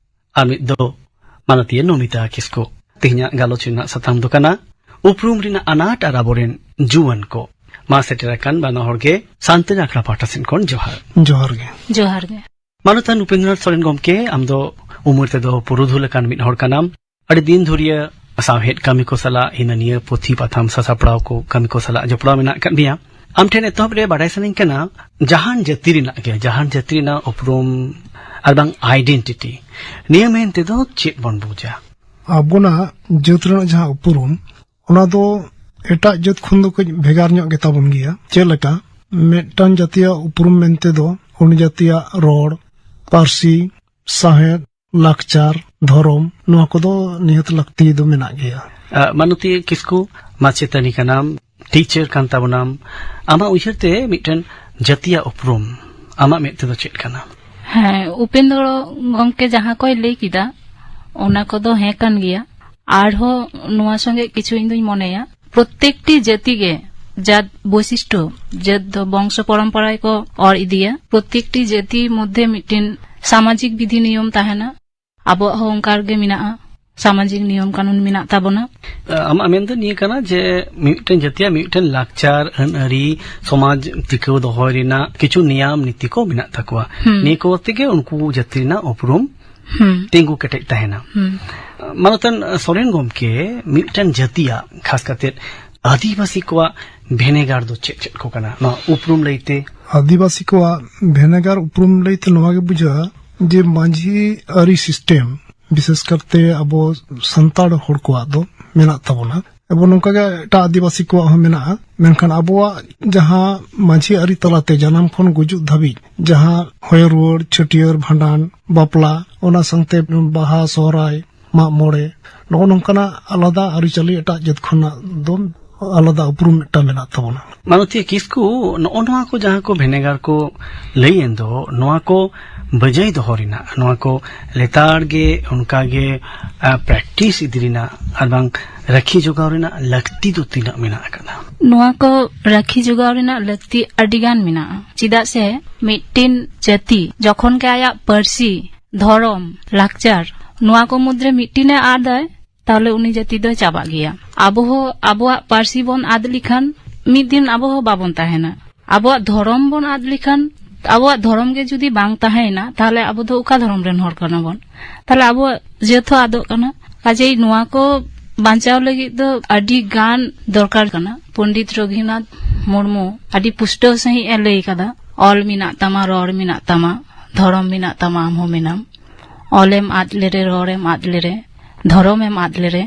ᱟᱨ ᱢᱤᱫ ᱫᱚ ᱢᱟᱱᱚᱛᱤᱭᱟᱹ ᱱᱚᱢᱤᱛᱟ ᱠᱤᱥᱠᱩ᱾ ᱛᱮᱦᱮᱧᱟᱜ ᱜᱟᱞᱚᱪ ᱨᱮᱱᱟᱜ ᱥᱟᱛᱟᱢ ᱫᱚ ᱠᱟᱱᱟ ᱩᱯᱨᱩᱢ ᱨᱮᱱᱟᱜ ᱟᱱᱟᱴ ᱟᱨ ᱟᱵᱚᱨᱮᱱ ᱡᱩᱣᱟᱹᱱ ᱠᱚ᱾ ᱢᱟ ᱥᱮᱴᱮᱨ ᱟᱠᱟᱱ ᱵᱟᱱᱟ ᱦᱚᱲ ᱜᱮ ᱥᱟᱱᱛᱟᱲᱤ ᱟᱠᱷᱲᱟ ᱯᱟᱦᱴᱟ ᱥᱮᱱ ᱠᱷᱚᱱ ᱡᱚᱦᱟᱨ᱾ ᱡᱚᱦᱟᱨ ᱜᱮ᱾ ᱡᱚᱦᱟᱨ ᱜᱮ᱾ ᱢᱟᱱᱚᱛᱟᱱ ᱩᱯᱮᱱᱫᱨᱚᱱᱟᱛᱷ ᱥᱚᱨᱮᱱ ᱜᱚᱢᱠᱮ, ᱟᱢ ᱫᱚ ᱩᱢᱮᱨ ᱛᱮᱫᱚ ᱯᱩᱨᱩᱫᱷᱩᱞ ᱟᱠᱟᱱ ᱢᱤᱫ ᱦᱚᱲ ᱠᱟᱱᱟᱢ᱾ ᱟᱹᱰᱤ ᱫᱤᱱ ᱫᱷᱩᱨᱤᱭᱟᱹ ᱥᱟᱶᱦᱮᱫ ᱠᱟᱹᱢᱤ ᱠᱚ ᱥᱟᱞᱟᱜ, ᱦᱤᱱᱟᱹ ᱱᱤᱭᱟᱹ ᱯᱩᱛᱷᱤ ᱯᱟᱛᱷᱟᱢ ᱥᱟᱥᱟᱯᱲᱟᱣ ᱠᱚ ᱠᱟᱹᱢᱤ ᱠᱚ ᱥᱟᱞᱟᱜ ᱡᱚᱯᱲᱟᱣ ᱢᱮᱱᱟᱜ ᱟᱠᱟᱫ ᱢᱮᱭᱟ᱾ ᱟᱢ ᱴᱷᱮᱱ ᱮᱛᱚᱦᱚᱵ ᱨᱮ ᱵᱟᱰᱟᱭ ᱥᱟᱱᱟᱧ ᱠᱟᱱᱟ, ᱡᱟᱦᱟᱱ ᱡᱟᱹᱛᱤ ᱨᱮᱱᱟᱜ ᱜᱮ, ᱡᱟᱦᱟᱱ ᱡᱟᱹᱛᱤ ᱨᱮᱱᱟᱜ ᱩᱯᱨᱩᱢ ᱟᱨ ᱵᱟᱝ ᱟᱭᱰᱮᱱᱴᱤᱴᱤ, ᱱᱤᱭᱟᱹ ᱢᱮᱱ ᱛᱮᱫᱚ ᱪᱮᱫ ᱵᱚᱱ ᱵᱩᱡᱟ? ᱟᱵᱚᱱᱟᱜ ᱡᱟᱹᱛ ᱨᱮᱱᱟᱜ ᱡᱟᱦᱟᱸ ᱩᱯᱨᱩᱢ, ᱚᱱᱟ ᱫᱚ ᱮᱴᱟᱜ ᱡᱟᱹᱛ ᱠᱷᱚᱱ ᱫᱚ ᱠᱟᱹᱡ ᱵᱷᱮᱜᱟᱨ ᱧᱚᱜ ᱜᱮᱛᱟ ᱵᱚᱱ ᱜᱮᱭᱟ᱾ ᱪᱮᱫ ᱞᱮᱠᱟ? ᱢᱤᱫᱴᱟᱝ ᱡᱟᱹᱛᱤᱭᱟᱜ ᱩᱯᱨᱩᱢ ᱢᱮᱱᱛᱮ ᱫᱚ ᱩᱱᱤ ᱡᱟᱹᱛᱤᱭᱟᱜ ᱨᱚᱲ, ᱯᱟᱹᱨᱥᱤ, ᱥᱟᱶᱦᱮᱫ, ᱞᱟᱠᱪᱟᱨ, ᱫᱷᱚᱨᱚᱢ, ᱱᱚᱣᱟ ᱠᱚᱫᱚ ᱱᱤᱦᱟᱹᱛ ᱞᱟᱹᱠᱛᱤ ᱫᱚ ᱢᱮᱱᱟᱜ ᱜᱮᱭᱟ᱾ ᱟ, ᱢᱟᱱᱚᱛᱤ ᱠᱤᱥᱠᱩ, ᱢᱟᱪᱮᱛᱟᱹᱱᱤ ᱠᱟᱱᱟᱢ, ᱴᱤᱪᱟᱨ ᱠᱟᱱ ᱛᱟᱵᱚᱱᱟᱢ, ᱟᱢᱟᱜ ᱩᱭᱦᱟᱹᱨ ᱛᱮ ᱢᱤᱫᱴᱮᱱ ᱡᱟᱹᱛᱤᱭᱟᱜ ᱩᱯᱨᱩᱢ ᱟᱢᱟᱜ ᱢᱮᱫ ᱛᱮᱫᱚ ᱪᱮᱫ ᱠᱟᱱᱟ? ᱦᱮᱸ, ᱩᱯᱮᱱᱫᱨᱚ ᱜᱚᱢᱠᱮ ᱡᱟᱦᱟᱸ ᱠᱚᱭ ᱞᱟᱹᱭ ᱠᱮᱫᱟ, ᱚᱱᱟ ᱠᱚᱫᱚ ᱦᱮᱸ ᱠᱟᱱ ᱜᱮᱭᱟ᱾ ᱟᱨᱦᱚᱸ ᱱᱚᱣᱟ ᱥᱚᱸᱜᱮ ᱠᱤᱪᱷᱩ ᱤᱧ ᱫᱩᱧ ᱢᱚᱱᱮᱭᱟ, ᱯᱨᱚᱛᱮᱠᱴᱤ ᱡᱟᱹᱛᱤ ᱜᱮ ᱡᱟᱛ ᱵᱳᱭᱥᱤᱥᱴᱚ, ᱡᱟᱹᱛ ᱫᱚ ᱵᱚᱝᱥᱚ ᱯᱚᱨᱚᱢᱯᱚᱨᱟ ᱜᱮᱠᱚ ᱚᱨ ᱤᱫᱤᱭᱟ᱾ ᱯᱨᱚᱛᱮᱠᱴᱤ ᱡᱟᱹᱛᱤ ᱢᱚᱫᱽᱫᱷᱮ ᱢᱤᱫᱴᱮᱱ ᱥᱟᱢᱟᱡᱤᱠ ᱵᱤᱫᱷᱤ ᱱᱤᱭᱚᱢ ᱛᱟᱦᱮᱱᱟ᱾ ᱟᱵᱚᱣᱟᱜ ᱦᱚᱸ ᱚᱱᱠᱟ ᱜᱮ ᱢᱮᱱᱟᱜᱼᱟ, ᱥᱟᱢᱟᱡᱤᱠ ᱱᱤᱭᱚᱢ ᱠᱟᱹᱱᱩᱱ ᱢᱮᱱᱟᱜ ᱛᱟᱵᱚᱱᱟ᱾ ᱟᱢᱟᱜ ᱢᱮᱱ ᱫᱚ ᱱᱤᱭᱟᱹ ᱠᱟᱱᱟ ᱡᱮ ᱢᱤᱫᱴᱮᱱ ᱡᱟᱹᱛᱤᱭᱟᱜ ᱢᱤᱫᱴᱮᱱ ᱞᱟᱠᱪᱟᱨ, ᱟᱹᱱ ᱟᱹᱨᱤ, ᱥᱚᱢᱟᱡᱽ ᱴᱤᱠᱟᱹᱣ ᱫᱚᱦᱚᱭ ᱨᱮᱱᱟᱜ ᱠᱤᱪᱷᱩ ᱱᱤᱭᱟᱢ ᱱᱤᱛᱤ ᱠᱚ ᱢᱮᱱᱟᱜ ᱛᱟᱠᱚᱣᱟ᱾ ᱦᱩᱸ᱾ ᱱᱤᱭᱟᱹ ᱠᱚ ᱛᱮᱜᱮ ᱩᱱᱠᱩ ᱡᱟᱹᱛᱤ ᱨᱮᱱᱟᱜ ᱩᱯᱨᱩᱢ ᱦᱩᱸ᱾ ᱛᱤᱸᱜᱩ ᱠᱮᱴᱮᱡ ᱛᱟᱦᱮᱱᱟ᱾ ᱦᱩᱸ᱾ ᱢᱟᱱᱚᱛᱟᱱ ᱥᱚᱨᱮᱱ ᱜᱚᱢᱠᱮ, ᱢᱤᱫᱴᱮᱱ ᱡᱟᱹᱛᱤᱭᱟᱜ, ᱠᱷᱟᱥ ᱠᱟᱛᱮ ᱟᱹᱫᱤᱵᱟᱹᱥᱤ ᱠᱚᱣᱟᱜ ᱵᱷᱮᱱᱮᱜᱟᱨ ᱫᱚ ᱪᱮᱫ ᱪᱮᱫ ᱠᱚ ᱠᱟᱱᱟ ᱱᱚᱣᱟ ᱩᱯᱨᱩᱢ ᱞᱟᱹᱭᱛᱮ? ᱟᱹᱫᱤᱵᱟᱹᱥᱤ ᱠᱚᱣᱟᱜ ᱵᱷᱮᱱᱮᱜᱟᱨ ᱩᱯᱨᱩᱢ ᱞᱟᱹᱭᱛᱮ ᱱᱚᱣᱟ ᱜᱮ ᱵᱩᱡᱷᱟᱹᱜᱼᱟ ᱡᱮ ᱢᱟᱹᱡᱷᱤ ᱟᱹᱨᱤ ᱥᱤᱥᱴᱮᱢ, ᱵᱤᱥᱮᱥ ᱠᱟᱨᱛᱮ ᱟᱵᱚ ᱥᱟᱱᱛᱟᱲ ᱦᱚᱲ ᱠᱚᱣᱟᱜ ᱫᱚ ᱢᱮᱱᱟᱜ ᱛᱟᱵᱚᱱᱟ᱾ ᱮᱵᱚᱝ ᱱᱚᱝᱠᱟ ᱜᱮ ᱮᱴᱟᱜ ᱟᱹᱫᱤᱵᱟᱹᱥᱤ ᱠᱚᱣᱟᱜ ᱦᱚᱸ ᱢᱮᱱᱟᱜᱼᱟ, ᱢᱮᱱᱠᱷᱟᱱ ᱟᱵᱚᱣᱟᱜ ᱡᱟᱦᱟᱸ ᱢᱟᱹᱡᱷᱤ ᱟᱹᱨᱤ ᱛᱟᱞᱟᱛᱮ ᱡᱟᱱᱟᱢ ᱠᱷᱚᱱ ᱜᱩᱡᱩᱜ ᱫᱷᱟᱹᱵᱤᱡ ᱡᱟᱦᱟᱸ ᱦᱚᱭᱚ ᱨᱩᱣᱟᱹᱲ, ᱪᱷᱟᱹᱴᱭᱟᱹᱨ, ᱵᱷᱟᱸᱰᱟᱱ, ᱵᱟᱯᱞᱟ, ᱚᱱᱟ ᱥᱟᱶᱛᱮ ᱵᱟᱦᱟ, ᱥᱚᱦᱨᱟᱭ, ᱢᱟᱜ ᱢᱚᱬᱮ, ᱱᱚᱜᱼᱚ ᱱᱚᱝᱠᱟᱱᱟᱜ ᱟᱞᱟᱫᱟ ᱟᱹᱨᱤᱪᱟᱹᱞᱤ ᱮᱴᱟᱜ ᱡᱟᱹᱛ ᱠᱷᱚᱱᱟᱜ ᱫᱚ ᱟᱞᱟᱫᱟ ᱩᱯᱨᱩᱢ ᱢᱤᱫᱴᱟᱝ ᱢᱮᱱᱟᱜ ᱛᱟᱵᱚᱱᱟ᱾ ᱢᱟᱱᱚᱛᱤᱭᱟᱹ ᱠᱤᱥᱠᱩ, ᱱᱚᱜᱼᱚ ᱱᱚᱣᱟ ᱠᱚ ᱡᱟᱦᱟᱸ ᱠᱚ ᱵᱷᱮᱱᱮᱜᱟᱨ ᱠᱚ ᱞᱟᱹᱭᱮᱱ ᱫᱚ, ᱱᱚᱣᱟ ᱠᱚ ᱵᱟᱹᱡᱟᱹᱭ ᱫᱚᱦᱚ ᱨᱮᱱᱟᱜ, ᱱᱚᱣᱟ ᱠᱚ ᱞᱮᱛᱟᱲ ᱜᱮ ᱚᱱᱠᱟ ᱜᱮ, ᱟ, ᱯᱨᱮᱠᱴᱤᱥ ᱤᱫᱤ ᱨᱮᱱᱟᱜ ᱟᱨ ᱵᱟᱝ ᱨᱟᱹᱠᱷᱤ ᱡᱚᱜᱟᱣ ᱨᱮᱱᱟᱜ ᱞᱟᱹᱠᱛᱤ ᱫᱚ ᱛᱤᱱᱟᱹᱜ ᱢᱮᱱᱟᱜ ᱟᱠᱟᱫᱟ? ᱱᱚᱣᱟ ᱠᱚ ᱨᱟᱹᱠᱷᱤ ᱡᱚᱜᱟᱣ ᱨᱮᱱᱟᱜ ᱞᱟᱹᱠᱛᱤ ᱟᱹᱰᱤ ᱜᱟᱱ ᱢᱮᱱᱟᱜᱼᱟ, ᱪᱮᱫᱟᱜ ᱥᱮ ᱢᱤᱫᱴᱤᱱ ᱡᱟᱹᱛᱤ ᱡᱚᱠᱷᱚᱱ ᱜᱮ ᱟᱭᱟᱜ ᱯᱟᱹᱨᱥᱤ, ᱫᱷᱚᱨᱚᱢ, ᱞᱟᱠᱪᱟᱨ, ᱱᱚᱣᱟ ᱠᱚ ᱢᱩᱫᱽᱨᱮ ᱢᱤᱫᱴᱤᱱ ᱮ ᱟᱫᱟᱭ, ᱛᱟᱦᱞᱮ ᱩᱱᱤ ᱡᱟᱹᱛᱤ ᱫᱚᱭ ᱪᱟᱵᱟᱜ ᱜᱮᱭᱟ᱾ ᱟᱵᱚ ᱦᱚᱸ ᱟᱵᱚᱣᱟᱜ ᱯᱟᱹᱨᱥᱤ ᱵᱚᱱ ᱟᱫ ᱞᱮᱠᱷᱟᱱ ᱢᱤᱫ ᱫᱤᱱ ᱟᱵᱚ ᱦᱚᱸ ᱵᱟᱵᱚᱱ ᱛᱟᱦᱮᱱᱟ᱾ ᱟᱵᱚᱣᱟᱜ ᱫᱷᱚᱨᱚᱢ ᱵᱚᱱ ᱟᱫ ᱞᱮᱠᱷᱟᱱ, ᱟᱵᱚᱣᱟᱜ ᱫᱷᱚᱨᱚᱢ ᱜᱮ ᱡᱩᱫᱤ ᱵᱟᱝ ᱛᱟᱦᱮᱸᱭᱮᱱᱟ, ᱛᱟᱦᱞᱮ ᱟᱵᱚ ᱫᱚ ᱚᱠᱟ ᱫᱷᱚᱨᱚᱢ ᱨᱮᱱ ᱦᱚᱲ ᱠᱟᱱᱟ ᱵᱚᱱ? ᱛᱟᱦᱞᱮ ᱟᱵᱚᱣᱟᱜ ᱡᱟᱹᱛ ᱦᱚᱸ ᱟᱫᱚᱜ ᱠᱟᱱᱟ᱾ ᱠᱟᱡᱮᱭ ᱱᱚᱣᱟ ᱠᱚ ᱵᱟᱧᱪᱟᱣ ᱞᱟᱹᱜᱤᱫ ᱫᱚ ᱟᱹᱰᱤ ᱜᱟᱱ ᱫᱚᱨᱠᱟᱨ ᱠᱟᱱᱟ᱾ ᱯᱚᱱᱰᱤᱛ ᱨᱚᱜᱷᱩᱱᱟᱛᱷ ᱢᱩᱨᱢᱩ ᱟᱹᱰᱤ ᱯᱩᱥᱴᱟᱹᱣ ᱥᱟᱺᱦᱤᱡ ᱮ ᱞᱟᱹᱭ ᱠᱟᱫᱟ, "ᱚᱞ ᱢᱮᱱᱟᱜ ᱛᱟᱢᱟ, ᱨᱚᱲ ᱢᱮᱱᱟᱜ ᱛᱟᱢᱟ, ᱫᱷᱚᱨᱚᱢ ᱢᱮᱱᱟᱜ ᱛᱟᱢᱟ, ᱟᱢ ᱦᱚᱸ ᱢᱮᱱᱟᱢ᱾ ᱚᱞᱮᱢ ᱟᱫ ᱞᱮᱨᱮ, ᱨᱚᱲᱮᱢ ᱟᱫ ᱞᱮᱨᱮ, ᱫᱷᱚᱨᱚᱢᱮᱢ ᱟᱫ ᱞᱮᱨᱮ,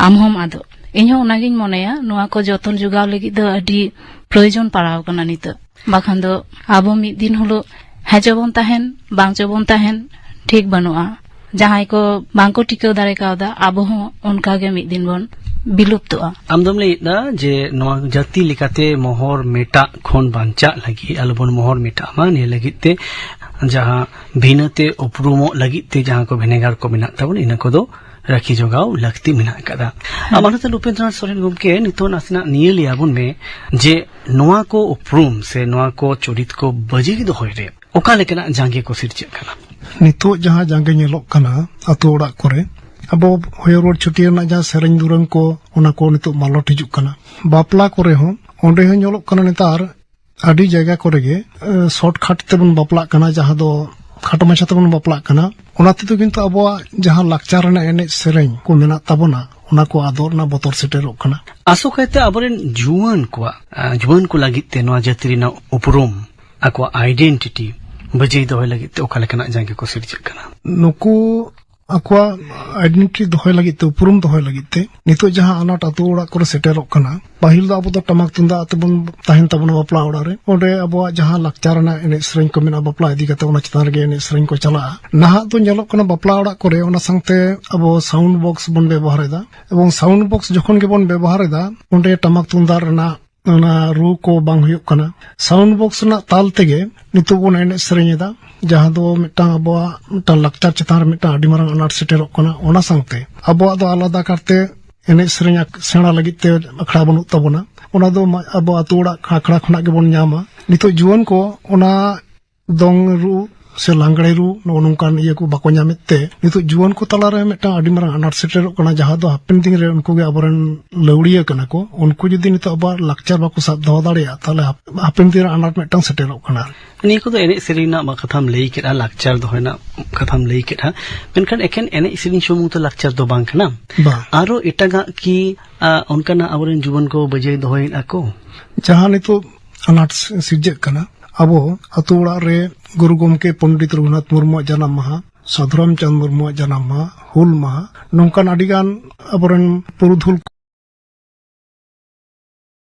ᱟᱢ ᱦᱚᱸᱢ ᱟᱫᱚᱜ᱾" ᱤᱧ ᱦᱚᱸ ᱚᱱᱟᱜᱤᱧ ᱢᱚᱱᱮᱭᱟ, ᱱᱚᱣᱟ ᱠᱚ ᱡᱚᱛᱚᱱ ᱡᱚᱜᱟᱣ ᱞᱟᱹᱜᱤᱫ ᱫᱚ ᱟᱹᱰᱤ ᱯᱨᱚᱭᱳᱡᱚᱱ ᱯᱟᱲᱟᱣ ᱠᱟᱱᱟ ᱱᱤᱛᱚᱜ᱾ ᱵᱟᱠᱷᱟᱱ ᱫᱚ ᱟᱵᱚ ᱢᱤᱫ ᱫᱤᱱ ᱦᱤᱞᱳᱜ ᱦᱮᱸ ᱪᱚ ᱵᱚᱱ ᱛᱟᱦᱮᱱ, ᱵᱟᱝ ᱪᱚ ᱵᱚᱱ ᱛᱟᱦᱮᱱ, ᱴᱷᱤᱠ ᱵᱟᱹᱱᱩᱜᱼᱟ᱾ ᱡᱟᱦᱟᱸᱭ ᱠᱚ ᱵᱟᱝ ᱠᱚ ᱴᱤᱠᱟᱹᱣ ᱫᱟᱲᱮ ᱠᱟᱣᱫᱟ, ᱟᱵᱚ ᱦᱚᱸ ᱚᱱᱠᱟ ᱜᱮ ᱢᱤᱫ ᱫᱤᱱ ᱵᱚᱱ ᱵᱤᱞᱩᱯᱛᱚᱜᱼᱟ᱾ ᱟᱢ ᱫᱚᱢ ᱞᱟᱹᱭᱮᱫᱟ ᱡᱮ ᱱᱚᱣᱟ ᱡᱟᱹᱛᱤ ᱞᱮᱠᱟᱛᱮ ᱢᱚᱦᱚᱨ ᱢᱮᱴᱟᱜ ᱠᱷᱚᱱ ᱵᱟᱧᱪᱟᱜ ᱞᱟᱹᱜᱤᱫ, ᱟᱞᱚᱵᱚᱱ ᱢᱚᱦᱚᱨ ᱢᱮᱴᱟᱜ ᱢᱟ, ᱱᱤᱭᱟᱹ ᱞᱟᱹᱜᱤᱫ ᱛᱮ ᱡᱟᱦᱟᱸ ᱵᱷᱤᱱᱟᱹᱛᱮ ᱩᱯᱨᱩᱢᱚᱜ ᱞᱟᱹᱜᱤᱫ ᱛᱮ ᱡᱟᱦᱟᱸ ᱠᱚ ᱵᱷᱮᱱᱮᱜᱟᱨ ᱠᱚ ᱢᱮᱱᱟᱜ ᱛᱟᱵᱚᱱ, ᱤᱱᱟᱹ ᱠᱚᱫᱚ ᱨᱟᱹᱠᱷᱤ ᱡᱚᱜᱟᱣ ᱞᱟᱹᱠᱛᱤ ᱢᱮᱱᱟᱜ ᱟᱠᱟᱫᱟ᱾ ᱟᱨ ᱢᱟᱱᱚᱛᱟᱱ ᱩᱯᱮᱱᱫᱨᱚᱱᱟᱛᱷ ᱥᱚᱨᱮᱱ ᱜᱚᱢᱠᱮ, ᱱᱤᱛᱚᱜ ᱱᱟᱥᱮᱱᱟᱜ ᱱᱤᱭᱟᱹ ᱞᱟᱹᱭ ᱟᱵᱚᱱ ᱢᱮ ᱡᱮ ᱱᱚᱣᱟ ᱠᱚ ᱩᱯᱨᱩᱢ ᱥᱮ ᱱᱚᱣᱟ ᱠᱚ ᱪᱚᱨᱤᱛ ᱠᱚ ᱵᱟᱹᱡᱤ ᱫᱚᱦᱚᱭ ᱨᱮ ᱚᱠᱟ ᱞᱮᱠᱟᱱᱟᱜ ᱡᱟᱸᱜᱮ ᱠᱚ ᱥᱤᱨᱡᱟᱹᱜ ᱠᱟᱱᱟ? ᱱᱤᱛᱚᱜ ᱡᱟᱦᱟᱸ ᱡᱟᱸᱜᱮ ᱧᱮᱞᱚᱜ ᱠᱟᱱᱟ ᱟᱛᱳ ᱚᱲᱟᱜ ᱠᱚᱨᱮ, ᱟᱵᱚ ᱦᱚᱭᱚ ᱨᱩᱣᱟᱹᱲ ᱪᱷᱟᱹᱴᱭᱟᱹᱨ ᱨᱮᱱᱟᱜ ᱡᱟᱦᱟᱸ ᱥᱮᱨᱮᱧ ᱫᱩᱨᱟᱹᱝ ᱠᱚ, ᱚᱱᱟ ᱠᱚ ᱱᱤᱛᱚᱜ ᱢᱟᱞᱚᱴ ᱦᱤᱡᱩᱜ ᱠᱟᱱᱟ᱾ ᱵᱟᱯᱞᱟ ᱠᱚᱨᱮ ᱦᱚᱸ, ᱚᱸᱰᱮ ᱦᱚᱸ ᱧᱮᱞᱚᱜ ᱠᱟᱱᱟ ᱱᱮᱛᱟᱨ ᱟᱹᱰᱤ ᱡᱟᱭᱜᱟ ᱠᱚᱨᱮ ᱜᱮ, ᱮ, ᱥᱚᱨᱴ ᱠᱟᱴ ᱛᱮᱵᱚᱱ ᱵᱟᱯᱞᱟᱜ ᱠᱟᱱᱟ, ᱡᱟᱦᱟᱸ ᱫᱚ ᱠᱷᱟᱴᱚ ᱢᱟᱪᱷᱟ ᱛᱮᱵᱚᱱ ᱵᱟᱯᱞᱟᱜ ᱠᱟᱱᱟ᱾ ᱚᱱᱟ ᱛᱮᱫᱚ ᱠᱤᱱᱛᱩ ᱟᱵᱚᱣᱟᱜ ᱡᱟᱦᱟᱸ ᱞᱟᱠᱪᱟᱨ ᱨᱮᱱᱟᱜ ᱮᱱᱮᱡ ᱥᱮᱨᱮᱧ ᱠᱚ ᱢᱮᱱᱟᱜ ᱛᱟᱵᱚᱱᱟ, ᱚᱱᱟ ᱠᱚ ᱟᱫᱚᱜ ᱨᱮᱱᱟᱜ ᱵᱚᱛᱚᱨ ᱥᱮᱴᱮᱨᱚᱜ ᱠᱟᱱᱟ᱾ ᱟᱥᱚᱠᱟᱭᱛᱮ ᱟᱵᱚᱨᱮᱱ ᱡᱩᱣᱟᱹᱱ ᱠᱚᱣᱟᱜ, ᱟ, ᱡᱩᱣᱟᱹᱱ ᱠᱚ ᱞᱟᱹᱜᱤᱫ ᱛᱮ ᱱᱚᱣᱟ ᱡᱟᱹᱛᱤ ᱨᱮᱱᱟᱜ ᱩᱯᱨᱩᱢ, ᱟᱠᱚᱣᱟᱜ ᱟᱭᱰᱮᱱᱴᱤᱴᱤ ᱵᱟᱹᱡᱟᱹᱭ ᱫᱚᱦᱚᱭ ᱞᱟᱹᱜᱤᱫ ᱛᱮ ᱚᱠᱟ ᱞᱮᱠᱟᱱᱟᱜ ᱡᱟᱸᱜᱮ ᱠᱚ ᱥᱤᱨᱡᱟᱹᱜ ᱠᱟᱱᱟ? ᱱᱩᱠᱩ ᱟᱠᱚᱣᱟᱜ ᱟᱭᱰᱮᱱᱴᱤᱴᱤ ᱫᱚᱦᱚᱭ ᱞᱟᱹᱜᱤᱫ ᱛᱮ, ᱩᱯᱨᱩᱢ ᱫᱚᱦᱚᱭ ᱞᱟᱹᱜᱤᱫ ᱛᱮ, ᱱᱤᱛᱚᱜ ᱡᱟᱦᱟᱸ ᱟᱱᱟᱴ ᱟᱛᱳ ᱚᱲᱟᱜ ᱠᱚᱨᱮ ᱥᱮᱴᱮᱨᱚᱜ ᱠᱟᱱᱟ, ᱯᱟᱹᱦᱤᱞ ᱫᱚ ᱟᱵᱚ ᱫᱚ ᱴᱟᱢᱟᱠ ᱛᱩᱢᱫᱟᱜ ᱟᱛᱮ ᱵᱚᱱ ᱛᱟᱦᱮᱱ ᱛᱟᱵᱚᱱᱟ ᱵᱟᱯᱞᱟ ᱚᱲᱟᱜ ᱨᱮ, ᱚᱸᱰᱮ ᱟᱵᱚᱣᱟᱜ ᱡᱟᱦᱟᱸ ᱞᱟᱠᱪᱟᱨ ᱨᱮᱱᱟᱜ ᱮᱱᱮᱡ ᱥᱮᱨᱮᱧ ᱠᱚ ᱢᱮᱱᱟᱜᱼᱟ, ᱵᱟᱯᱞᱟ ᱤᱫᱤ ᱠᱟᱛᱮ ᱚᱱᱟ ᱪᱮᱛᱟᱱ ᱨᱮᱜᱮ ᱮᱱᱮᱡ ᱥᱮᱨᱮᱧ ᱠᱚ ᱪᱟᱞᱟᱜᱼᱟ᱾ ᱱᱟᱦᱟᱜ ᱫᱚ ᱧᱮᱞᱚᱜ ᱠᱟᱱᱟ ᱵᱟᱯᱞᱟ ᱚᱲᱟᱜ ᱠᱚᱨᱮ ᱚᱱᱟ ᱥᱟᱶᱛᱮ ᱟᱵᱚ ᱥᱟᱣᱩᱱᱰ ᱵᱚᱠᱥ ᱵᱚᱱ ᱵᱮᱵᱚᱦᱟᱨ ᱮᱫᱟ, ᱮᱵᱚᱝ ᱥᱟᱣᱩᱱᱰ ᱵᱚᱠᱥ ᱡᱚᱠᱷᱚᱱ ᱜᱮᱵᱚᱱ ᱵᱮᱵᱚᱦᱟᱨ ᱮᱫᱟ, ᱚᱸᱰᱮ ᱴᱟᱢᱟᱠ ᱛᱩᱢᱫᱟᱜ ᱨᱮᱱᱟᱜ ᱚᱱᱟ ᱨᱩ ᱠᱚ ᱵᱟᱝ ᱦᱩᱭᱩᱜ ᱠᱟᱱᱟ᱾ ᱥᱟᱣᱩᱱᱰ ᱵᱚᱠᱥ ᱨᱮᱱᱟᱜ ᱛᱟᱞ ᱛᱮᱜᱮ ᱱᱤᱛᱚᱜ ᱵᱚᱱ ᱮᱱᱮᱡ ᱥᱮᱨᱮᱧ ᱮᱫᱟ, ᱡᱟᱦᱟᱸ ᱫᱚ ᱢᱤᱫᱴᱟᱝ ᱟᱵᱚᱣᱟᱜ ᱢᱤᱫᱴᱟᱝ ᱞᱟᱠᱪᱟᱨ ᱪᱮᱛᱟᱱ ᱨᱮ ᱢᱤᱫᱴᱟᱝ ᱟᱹᱰᱤ ᱢᱟᱨᱟᱝ ᱟᱱᱟᱴ ᱥᱮᱴᱮᱨᱚᱜ ᱠᱟᱱᱟ᱾ ᱚᱱᱟ ᱥᱟᱶᱛᱮ ᱟᱵᱚᱣᱟᱜ ᱫᱚ ᱟᱞᱟᱫᱟ ᱠᱟᱨᱛᱮ ᱮᱱᱮᱡ ᱥᱮᱨᱮᱧ ᱟᱠ-, ᱥᱮᱬᱟ ᱞᱟᱹᱜᱤᱫ ᱛᱮ ᱟᱠᱷᱲᱟ ᱵᱟᱹᱱᱩᱜ ᱛᱟᱵᱚᱱᱟ᱾ ᱚᱱᱟ ᱫᱚ ᱢᱟ-, ᱟᱵᱚ ᱟᱛᱳ ᱚᱲᱟᱜ ᱟᱠᱷᱲᱟ ᱠᱷᱚᱱᱟᱜ ᱜᱮᱵᱚᱱ ᱧᱟᱢᱟ᱾ ᱱᱤᱛᱚᱜ ᱡᱩᱣᱟᱹᱱ ᱠᱚ ᱚᱱᱟ ᱫᱚᱝ ᱨᱩ ᱥᱮ ᱞᱟᱜᱽᱲᱮ ᱨᱩ ᱱᱚᱜᱼᱚ ᱱᱚᱝᱠᱟᱱ ᱤᱭᱟᱹ ᱠᱚ ᱵᱟᱠᱚ ᱧᱟᱢᱮᱫ ᱛᱮ ᱱᱤᱛᱚᱜ ᱡᱩᱣᱟᱹᱱ ᱠᱚ ᱛᱟᱞᱟᱨᱮ ᱢᱤᱫᱴᱟᱝ ᱟᱹᱰᱤ ᱢᱟᱨᱟᱝ ᱟᱱᱟᱴ ᱥᱮᱴᱮᱨᱚᱜ ᱠᱟᱱᱟ, ᱡᱟᱦᱟᱸ ᱫᱚ ᱦᱟᱯᱮᱱ ᱫᱤᱱ ᱨᱮ ᱩᱱᱠᱩ ᱜᱮ ᱟᱵᱚᱨᱮᱱ ᱞᱟᱹᱣᱲᱤᱭᱟᱹ ᱠᱟᱱᱟ ᱠᱚ᱾ ᱩᱱᱠᱩ ᱡᱩᱫᱤ ᱱᱤᱛᱚᱜ ᱟᱵᱚᱣᱟᱜ ᱞᱟᱠᱪᱟᱨ ᱵᱟᱠᱚ ᱥᱟᱵ ᱫᱚᱦᱚ ᱫᱟᱲᱮᱭᱟᱜᱼᱟ, ᱛᱟᱦᱚᱞᱮ ᱦᱟᱯ-, ᱦᱟᱯᱮᱱ ᱫᱤᱱ ᱨᱮ ᱟᱱᱟᱴ ᱢᱤᱫᱴᱟᱝ ᱥᱮᱴᱮᱨᱚᱜ ᱠᱟᱱᱟ᱾ ᱱᱤᱭᱟᱹ ᱠᱚᱫᱚ ᱮᱱᱮᱡ ᱥᱮᱨᱮᱧ ᱨᱮᱱᱟᱜ ᱢᱟ ᱠᱟᱛᱷᱟᱢ ᱞᱟᱹᱭ ᱠᱮᱫᱼᱟ, ᱞᱟᱠᱪᱟᱨ ᱫᱚᱦᱚ ᱨᱮᱱᱟᱜ ᱠᱟᱛᱷᱟᱢ ᱞᱟᱹᱭ ᱠᱮᱫᱼᱟ, ᱢᱮᱱᱠᱷᱟᱱ ᱮᱠᱮᱱ ᱮᱱᱮᱡ ᱥᱮᱨᱮᱧ ᱥᱩᱢᱩᱝ ᱛᱮ ᱞᱟᱠᱪᱟᱨ ᱫᱚ ᱵᱟᱝ ᱠᱟᱱᱟ᱾ ᱵᱟᱝ᱾ ᱟᱨᱚ ᱮᱴᱟᱜᱟᱜ ᱠᱤ, ᱟ, ᱚᱱᱠᱟᱱᱟᱜ ᱟᱵᱚᱨᱮᱱ ᱡᱩᱣᱟᱹᱱ ᱠᱚ ᱵᱟᱹᱡᱟᱹᱭ ᱫᱚᱦᱚᱭᱮᱫᱼᱟ ᱠᱚ? ᱡᱟᱦᱟᱸ ᱱᱤᱛᱚᱜ ᱟᱱᱟᱴ ᱥᱤᱨᱡᱟᱹᱜ ᱠᱟᱱᱟ, ᱟᱵᱚ ᱟᱛᱳ ᱚᱲᱟᱜ ᱨᱮ ᱜᱩᱨᱩ ᱜᱚᱢᱠᱮ ᱯᱚᱱᱰᱤᱛ ᱨᱚᱜᱷᱩᱱᱟᱛᱷ ᱢᱩᱨᱢᱩᱣᱟᱜ ᱡᱟᱱᱟᱢ ᱢᱟᱦᱟ, ᱥᱟᱫᱷᱩ ᱨᱟᱢᱪᱟᱸᱫᱽ ᱢᱩᱨᱢᱩᱣᱟᱜ ᱡᱟᱱᱟᱢ ᱢᱟᱦᱟ, ᱦᱩᱞ ᱢᱟᱦᱟ, ᱱᱚᱝᱠᱟᱱ ᱟᱹᱰᱤᱜᱟᱱ ᱟᱵᱚᱨᱮᱱ ᱯᱩᱨᱩᱫᱷᱩᱞ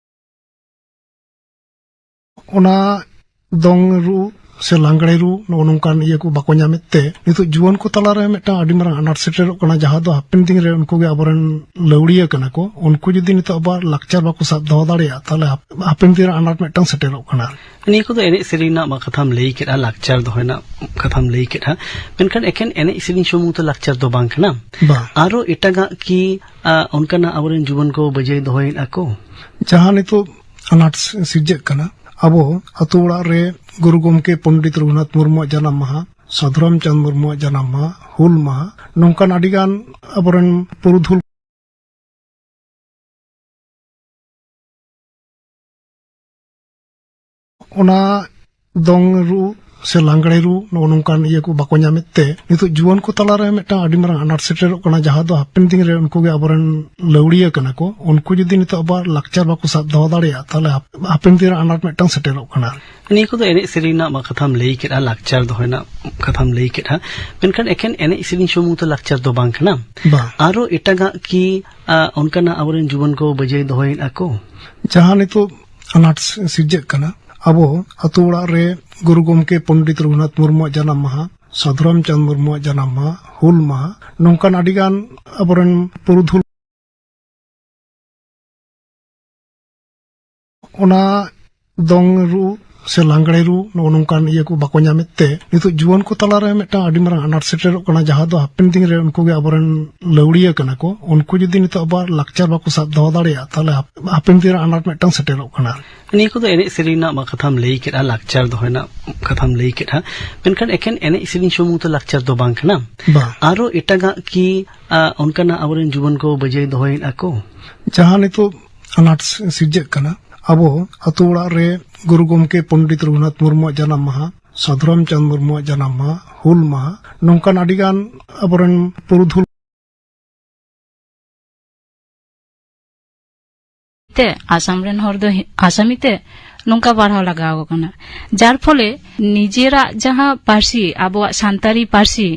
ᱚᱱᱟ ᱫᱚᱝ ᱨᱩ ᱥᱮ ᱞᱟᱜᱽᱲᱮ ᱨᱩ, ᱱᱚᱜᱼᱚ ᱱᱚᱝᱠᱟᱱ ᱤᱭᱟᱹ ᱠᱚ ᱵᱟᱠᱚ ᱧᱟᱢᱮᱫ ᱛᱮ ᱱᱤᱛᱚᱜ ᱡᱩᱣᱟᱹᱱ ᱠᱚ ᱛᱟᱞᱟᱨᱮ ᱢᱤᱫᱴᱟᱝ ᱟᱹᱰᱤ ᱢᱟᱨᱟᱝ ᱟᱱᱟᱴ ᱥᱮᱴᱮᱨᱚᱜ ᱠᱟᱱᱟ, ᱡᱟᱦᱟᱸ ᱫᱚ ᱦᱟᱯᱮᱱ ᱫᱤᱱ ᱨᱮ ᱩᱱᱠᱩ ᱜᱮ ᱟᱵᱚᱨᱮᱱ ᱞᱟᱹᱣᱲᱤᱭᱟᱹ ᱠᱟᱱᱟ ᱠᱚ᱾ ᱩᱱᱠᱩ ᱡᱩᱫᱤ ᱱᱤᱛᱚᱜ ᱟᱵᱚᱣᱟᱜ ᱞᱟᱠᱪᱟᱨ ᱵᱟᱠᱚ ᱥᱟᱵ ᱫᱚᱦᱚ ᱫᱟᱲᱮᱭᱟᱜᱼᱟ, ᱛᱟᱦᱚᱞᱮ ᱦᱟᱯ-, ᱦᱟᱯᱮᱱ ᱫᱤᱱ ᱨᱮ ᱟᱱᱟᱴ ᱢᱤᱫᱴᱟᱝ ᱥᱮᱴᱮᱨᱚᱜ ᱠᱟᱱᱟ᱾ ᱱᱤᱭᱟᱹ ᱠᱚᱫᱚ ᱮᱱᱮᱡ ᱥᱮᱨᱮᱧ ᱨᱮᱱᱟᱜ ᱢᱟ ᱠᱟᱛᱷᱟᱢ ᱞᱟᱹᱭ ᱠᱮᱫᱼᱟ, ᱞᱟᱠᱪᱟᱨ ᱫᱚᱦᱚ ᱨᱮᱱᱟᱜ ᱠᱟᱛᱷᱟᱢ ᱞᱟᱹᱭ ᱠᱮᱫᱼᱟ, ᱢᱮᱱᱠᱷᱟᱱ ᱮᱠᱮᱱ ᱮᱱᱮᱡ ᱥᱮᱨᱮᱧ ᱥᱩᱢᱩᱝ ᱛᱮ ᱞᱟᱠᱪᱟᱨ ᱫᱚ ᱵᱟᱝ ᱠᱟᱱᱟ᱾ ᱵᱟᱝ᱾ ᱟᱨᱚ ᱮᱴᱟᱜᱟᱜ ᱠᱤ, ᱟ, ᱚᱱᱠᱟᱱᱟᱜ ᱟᱵᱚᱨᱮᱱ ᱡᱩᱣᱟᱹᱱ ᱠᱚ ᱵᱟᱹᱡᱟᱹᱭ ᱫᱚᱦᱚᱭᱮᱫᱼᱟ ᱠᱚ? ᱡᱟᱦᱟᱸ ᱱᱤᱛᱚᱜ ᱟᱱᱟᱴ ᱥᱤᱨᱡᱟᱹᱜ ᱠᱟᱱᱟ, ᱟᱵᱚ ᱟᱛᱳ ᱚᱲᱟᱜ ᱨᱮ ᱜᱩᱨᱩ ᱜᱚᱢᱠᱮ ᱯᱚᱱᱰᱤᱛ ᱨᱚᱜᱷᱩᱱᱟᱛᱷ ᱢᱩᱨᱢᱩᱣᱟᱜ ᱡᱟᱱᱟᱢ ᱢᱟᱦᱟ, ᱥᱟᱫᱷᱩ ᱨᱟᱢᱪᱟᱸᱫᱽ ᱢᱩᱨᱢᱩᱣᱟᱜ ᱡᱟᱱᱟᱢ ᱢᱟᱦᱟ, ᱦᱩᱞ ᱢᱟᱦᱟ, ᱱᱚᱝᱠᱟᱱ ᱟᱹᱰᱤᱜᱟᱱ ᱟᱵᱚᱨᱮᱱ ᱯᱩᱨᱩᱫᱷᱩᱞ ᱚᱱᱟ ᱫᱚᱝ ᱨᱩ ᱥᱮ ᱞᱟᱜᱽᱲᱮ ᱨᱩ, ᱱᱚᱜᱼᱚ ᱱᱚᱝᱠᱟᱱ ᱤᱭᱟᱹ ᱠᱚ ᱵᱟᱠᱚ ᱧᱟᱢᱮᱫ ᱛᱮ ᱱᱤᱛᱚᱜ ᱡᱩᱣᱟᱹᱱ ᱠᱚ ᱛᱟᱞᱟᱨᱮ ᱢᱤᱫᱴᱟᱝ ᱟᱹᱰᱤ ᱢᱟᱨᱟᱝ ᱟᱱᱟᱴ ᱥᱮᱴᱮᱨᱚᱜ ᱠᱟᱱᱟ, ᱡᱟᱦᱟᱸ ᱫᱚ ᱦᱟᱯᱮᱱ ᱫᱤᱱ ᱨᱮ ᱩᱱᱠᱩ ᱜᱮ ᱟᱵᱚᱨᱮᱱ ᱞᱟᱹᱣᱲᱤᱭᱟᱹ ᱠᱟᱱᱟ ᱠᱚ᱾ ᱩᱱᱠᱩ ᱡᱩᱫᱤ ᱱᱤᱛᱚᱜ ᱟᱵᱚᱣᱟᱜ ᱞᱟᱠᱪᱟᱨ ᱵᱟᱠᱚ ᱥᱟᱵ ᱫᱚᱦᱚ ᱫᱟᱲᱮᱭᱟᱜᱼᱟ, ᱛᱟᱦᱚᱞᱮ ᱦᱟᱯ-, ᱦᱟᱯᱮᱱ ᱫᱤᱱ ᱨᱮ ᱟᱱᱟᱴ ᱢᱤᱫᱴᱟᱝ ᱥᱮᱴᱮᱨᱚᱜ ᱠᱟᱱᱟ᱾ ᱱᱤᱭᱟᱹ ᱠᱚᱫᱚ ᱮᱱᱮᱡ ᱥᱮᱨᱮᱧ ᱨᱮᱱᱟᱜ ᱢᱟ ᱠᱟᱛᱷᱟᱢ ᱞᱟᱹᱭ ᱠᱮᱫᱼᱟ, ᱞᱟᱠᱪᱟᱨ ᱫᱚᱦᱚ ᱨᱮᱱᱟᱜ ᱠᱟᱛᱷᱟᱢ ᱞᱟᱹᱭ ᱠᱮᱫᱼᱟ, ᱢᱮᱱᱠᱷᱟᱱ ᱮᱠᱮᱱ ᱮᱱᱮᱡ ᱥᱮᱨᱮᱧ ᱥᱩᱢᱩᱝ ᱛᱮ ᱞᱟᱠᱪᱟᱨ ᱫᱚ ᱵᱟᱝ ᱠᱟᱱᱟ᱾ ᱵᱟᱝ᱾ ᱟᱨᱚ ᱮᱴᱟᱜᱟᱜ ᱠᱤ, ᱟ, ᱚᱱᱠᱟᱱᱟᱜ ᱟᱵᱚᱨᱮᱱ ᱡᱩᱣᱟᱹᱱ ᱠᱚ ᱵᱟᱹᱡᱟᱹᱭ ᱫᱚᱦᱚᱭᱮᱫᱼᱟ ᱠᱚ? ᱡᱟᱦᱟᱸ ᱱᱤᱛᱚᱜ ᱟᱱᱟᱴ ᱥᱤᱨᱡᱟᱹᱜ ᱠᱟᱱᱟ, ᱟᱵᱚ ᱟᱛᱳ ᱚᱲᱟᱜ ᱨᱮ ᱜᱩᱨᱩ ᱜᱚᱢᱠᱮ ᱯᱚᱱᱰᱤᱛ ᱨᱚᱜᱷᱩᱱᱟᱛᱷ ᱢᱩᱨᱢᱩᱣᱟᱜ ᱡᱟᱱᱟᱢ ᱢᱟᱦᱟ, ᱥᱟᱫᱷᱩ ᱨᱟᱢᱪᱟᱸᱫᱽ ᱢᱩᱨᱢᱩᱣᱟᱜ ᱡᱟᱱᱟᱢ ᱢᱟᱦᱟ, ᱦᱩᱞ ᱢᱟᱦᱟ, ᱱᱚᱝᱠᱟᱱ ᱟᱹᱰᱤᱜᱟᱱ ᱟᱵᱚᱨᱮᱱ ᱯᱩᱨᱩᱫᱷᱩᱞ ᱚᱱᱟ ᱫᱚᱝ ᱨᱩ ᱥᱮ ᱞᱟᱜᱽᱲᱮ ᱨᱩ, ᱱᱚᱜᱼᱚ ᱱᱚᱝᱠᱟᱱ ᱤᱭᱟᱹ ᱠᱚ ᱵᱟᱠᱚ ᱧᱟᱢᱮᱫ ᱛᱮ ᱱᱤᱛᱚᱜ ᱡᱩᱣᱟᱹᱱ ᱠᱚ ᱛᱟᱞᱟᱨᱮ ᱢᱤᱫᱴᱟᱝ ᱟᱹᱰᱤ ᱢᱟᱨᱟᱝ ᱟᱱᱟᱴ ᱥᱮᱴᱮᱨᱚᱜ ᱠᱟᱱᱟ, ᱡᱟᱦᱟᱸ ᱫᱚ ᱦᱟᱯᱮᱱ ᱫᱤᱱ ᱨᱮ ᱩᱱᱠᱩ ᱜᱮ ᱟᱵᱚᱨᱮᱱ ᱞᱟᱹᱣᱲᱤᱭᱟᱹ ᱠᱟᱱᱟ ᱠᱚ᱾ ᱩᱱᱠᱩ ᱡᱩᱫᱤ ᱱᱤᱛᱚᱜ ᱟᱵᱚᱣᱟᱜ ᱞᱟᱠᱪᱟᱨ ᱵᱟᱠᱚ ᱥᱟᱵ ᱫᱚᱦᱚ ᱫᱟᱲᱮᱭᱟᱜᱼᱟ, ᱛᱟᱦᱚᱞᱮ ᱦᱟᱯ-, ᱦᱟᱯᱮᱱ ᱫᱤᱱ ᱨᱮ ᱟᱱᱟᱴ ᱢᱤᱫᱴᱟᱝ ᱥᱮᱴᱮᱨᱚᱜ ᱠᱟᱱᱟ᱾ ᱱᱤᱭᱟᱹ ᱠᱚᱫᱚ ᱮᱱᱮᱡ ᱥᱮᱨᱮᱧ ᱨᱮᱱᱟᱜ ᱢᱟ ᱠᱟᱛᱷᱟᱢ ᱞᱟᱹᱭ ᱠᱮᱫᱼᱟ, ᱞᱟᱠᱪᱟᱨ ᱫᱚᱦᱚ ᱨᱮᱱᱟᱜ ᱠᱟᱛᱷᱟᱢ ᱞᱟᱹᱭ ᱠᱮᱫᱼᱟ, ᱢᱮᱱᱠᱷᱟᱱ ᱮᱠᱮᱱ ᱮᱱᱮᱡ ᱥᱮᱨᱮᱧ ᱥᱩᱢᱩᱝ ᱛᱮ ᱞᱟᱠᱪᱟᱨ ᱫᱚ ᱵᱟᱝ ᱠᱟᱱᱟ᱾ ᱵᱟᱝ᱾ ᱟᱨᱚ ᱮᱴᱟᱜᱟᱜ ᱠᱤ, ᱟ, ᱚᱱᱠᱟᱱᱟᱜ ᱟᱵᱚᱨᱮᱱ ᱡᱩᱣᱟᱹᱱ ᱠᱚ ᱵᱟᱹᱡᱟᱹᱭ ᱫᱚᱦᱚᱭᱮᱫᱼᱟ ᱠᱚ? ᱡᱟᱦᱟᱸ ᱱᱤᱛᱚᱜ ᱟᱱᱟᱴ ᱥᱤᱨᱡᱟᱹᱜ ᱠᱟᱱᱟ, ᱟᱵᱚ ᱟᱛᱳ ᱚᱲᱟᱜ ᱨᱮ ᱜᱩᱨᱩ ᱜᱚᱢᱠᱮ ᱯᱚᱱᱰᱤᱛ ᱨᱚᱜᱷᱩᱱᱟᱛᱷ ᱢᱩᱨᱢᱩᱣᱟᱜ ᱡᱟᱱᱟᱢ ᱢᱟᱦᱟ, ᱥᱟᱫᱷᱩ ᱨᱟᱢᱪᱟᱸᱫᱽ ᱢᱩᱨᱢᱩᱣᱟᱜ ᱡᱟᱱᱟᱢ ᱢᱟᱦᱟ, ᱦᱩᱞ ᱢᱟᱦᱟ, ᱱᱚᱝᱠᱟᱱ ᱟᱹᱰᱤᱜᱟᱱ ᱟᱵᱚᱨᱮᱱ ᱯᱩᱨᱩᱫᱷᱩᱞ ᱛᱮ ᱟᱥᱟᱢ ᱨᱮᱱ ᱦᱚᱲ ᱫᱚ ᱦᱤ-, ᱟᱥᱟᱢᱤ ᱛᱮ ᱱᱚᱝᱠᱟ ᱯᱟᱲᱦᱟᱣ ᱞᱟᱜᱟᱣ ᱟᱠᱚ ᱠᱟᱱᱟ, ᱡᱟᱨ ᱯᱷᱚᱞᱮ ᱱᱤᱡᱮᱨᱟᱜ ᱡᱟᱦᱟᱸ ᱯᱟᱹᱨᱥᱤ, ᱟᱵᱚᱣᱟᱜ ᱥᱟᱱᱛᱟᱲᱤ ᱯᱟᱹᱨᱥᱤ,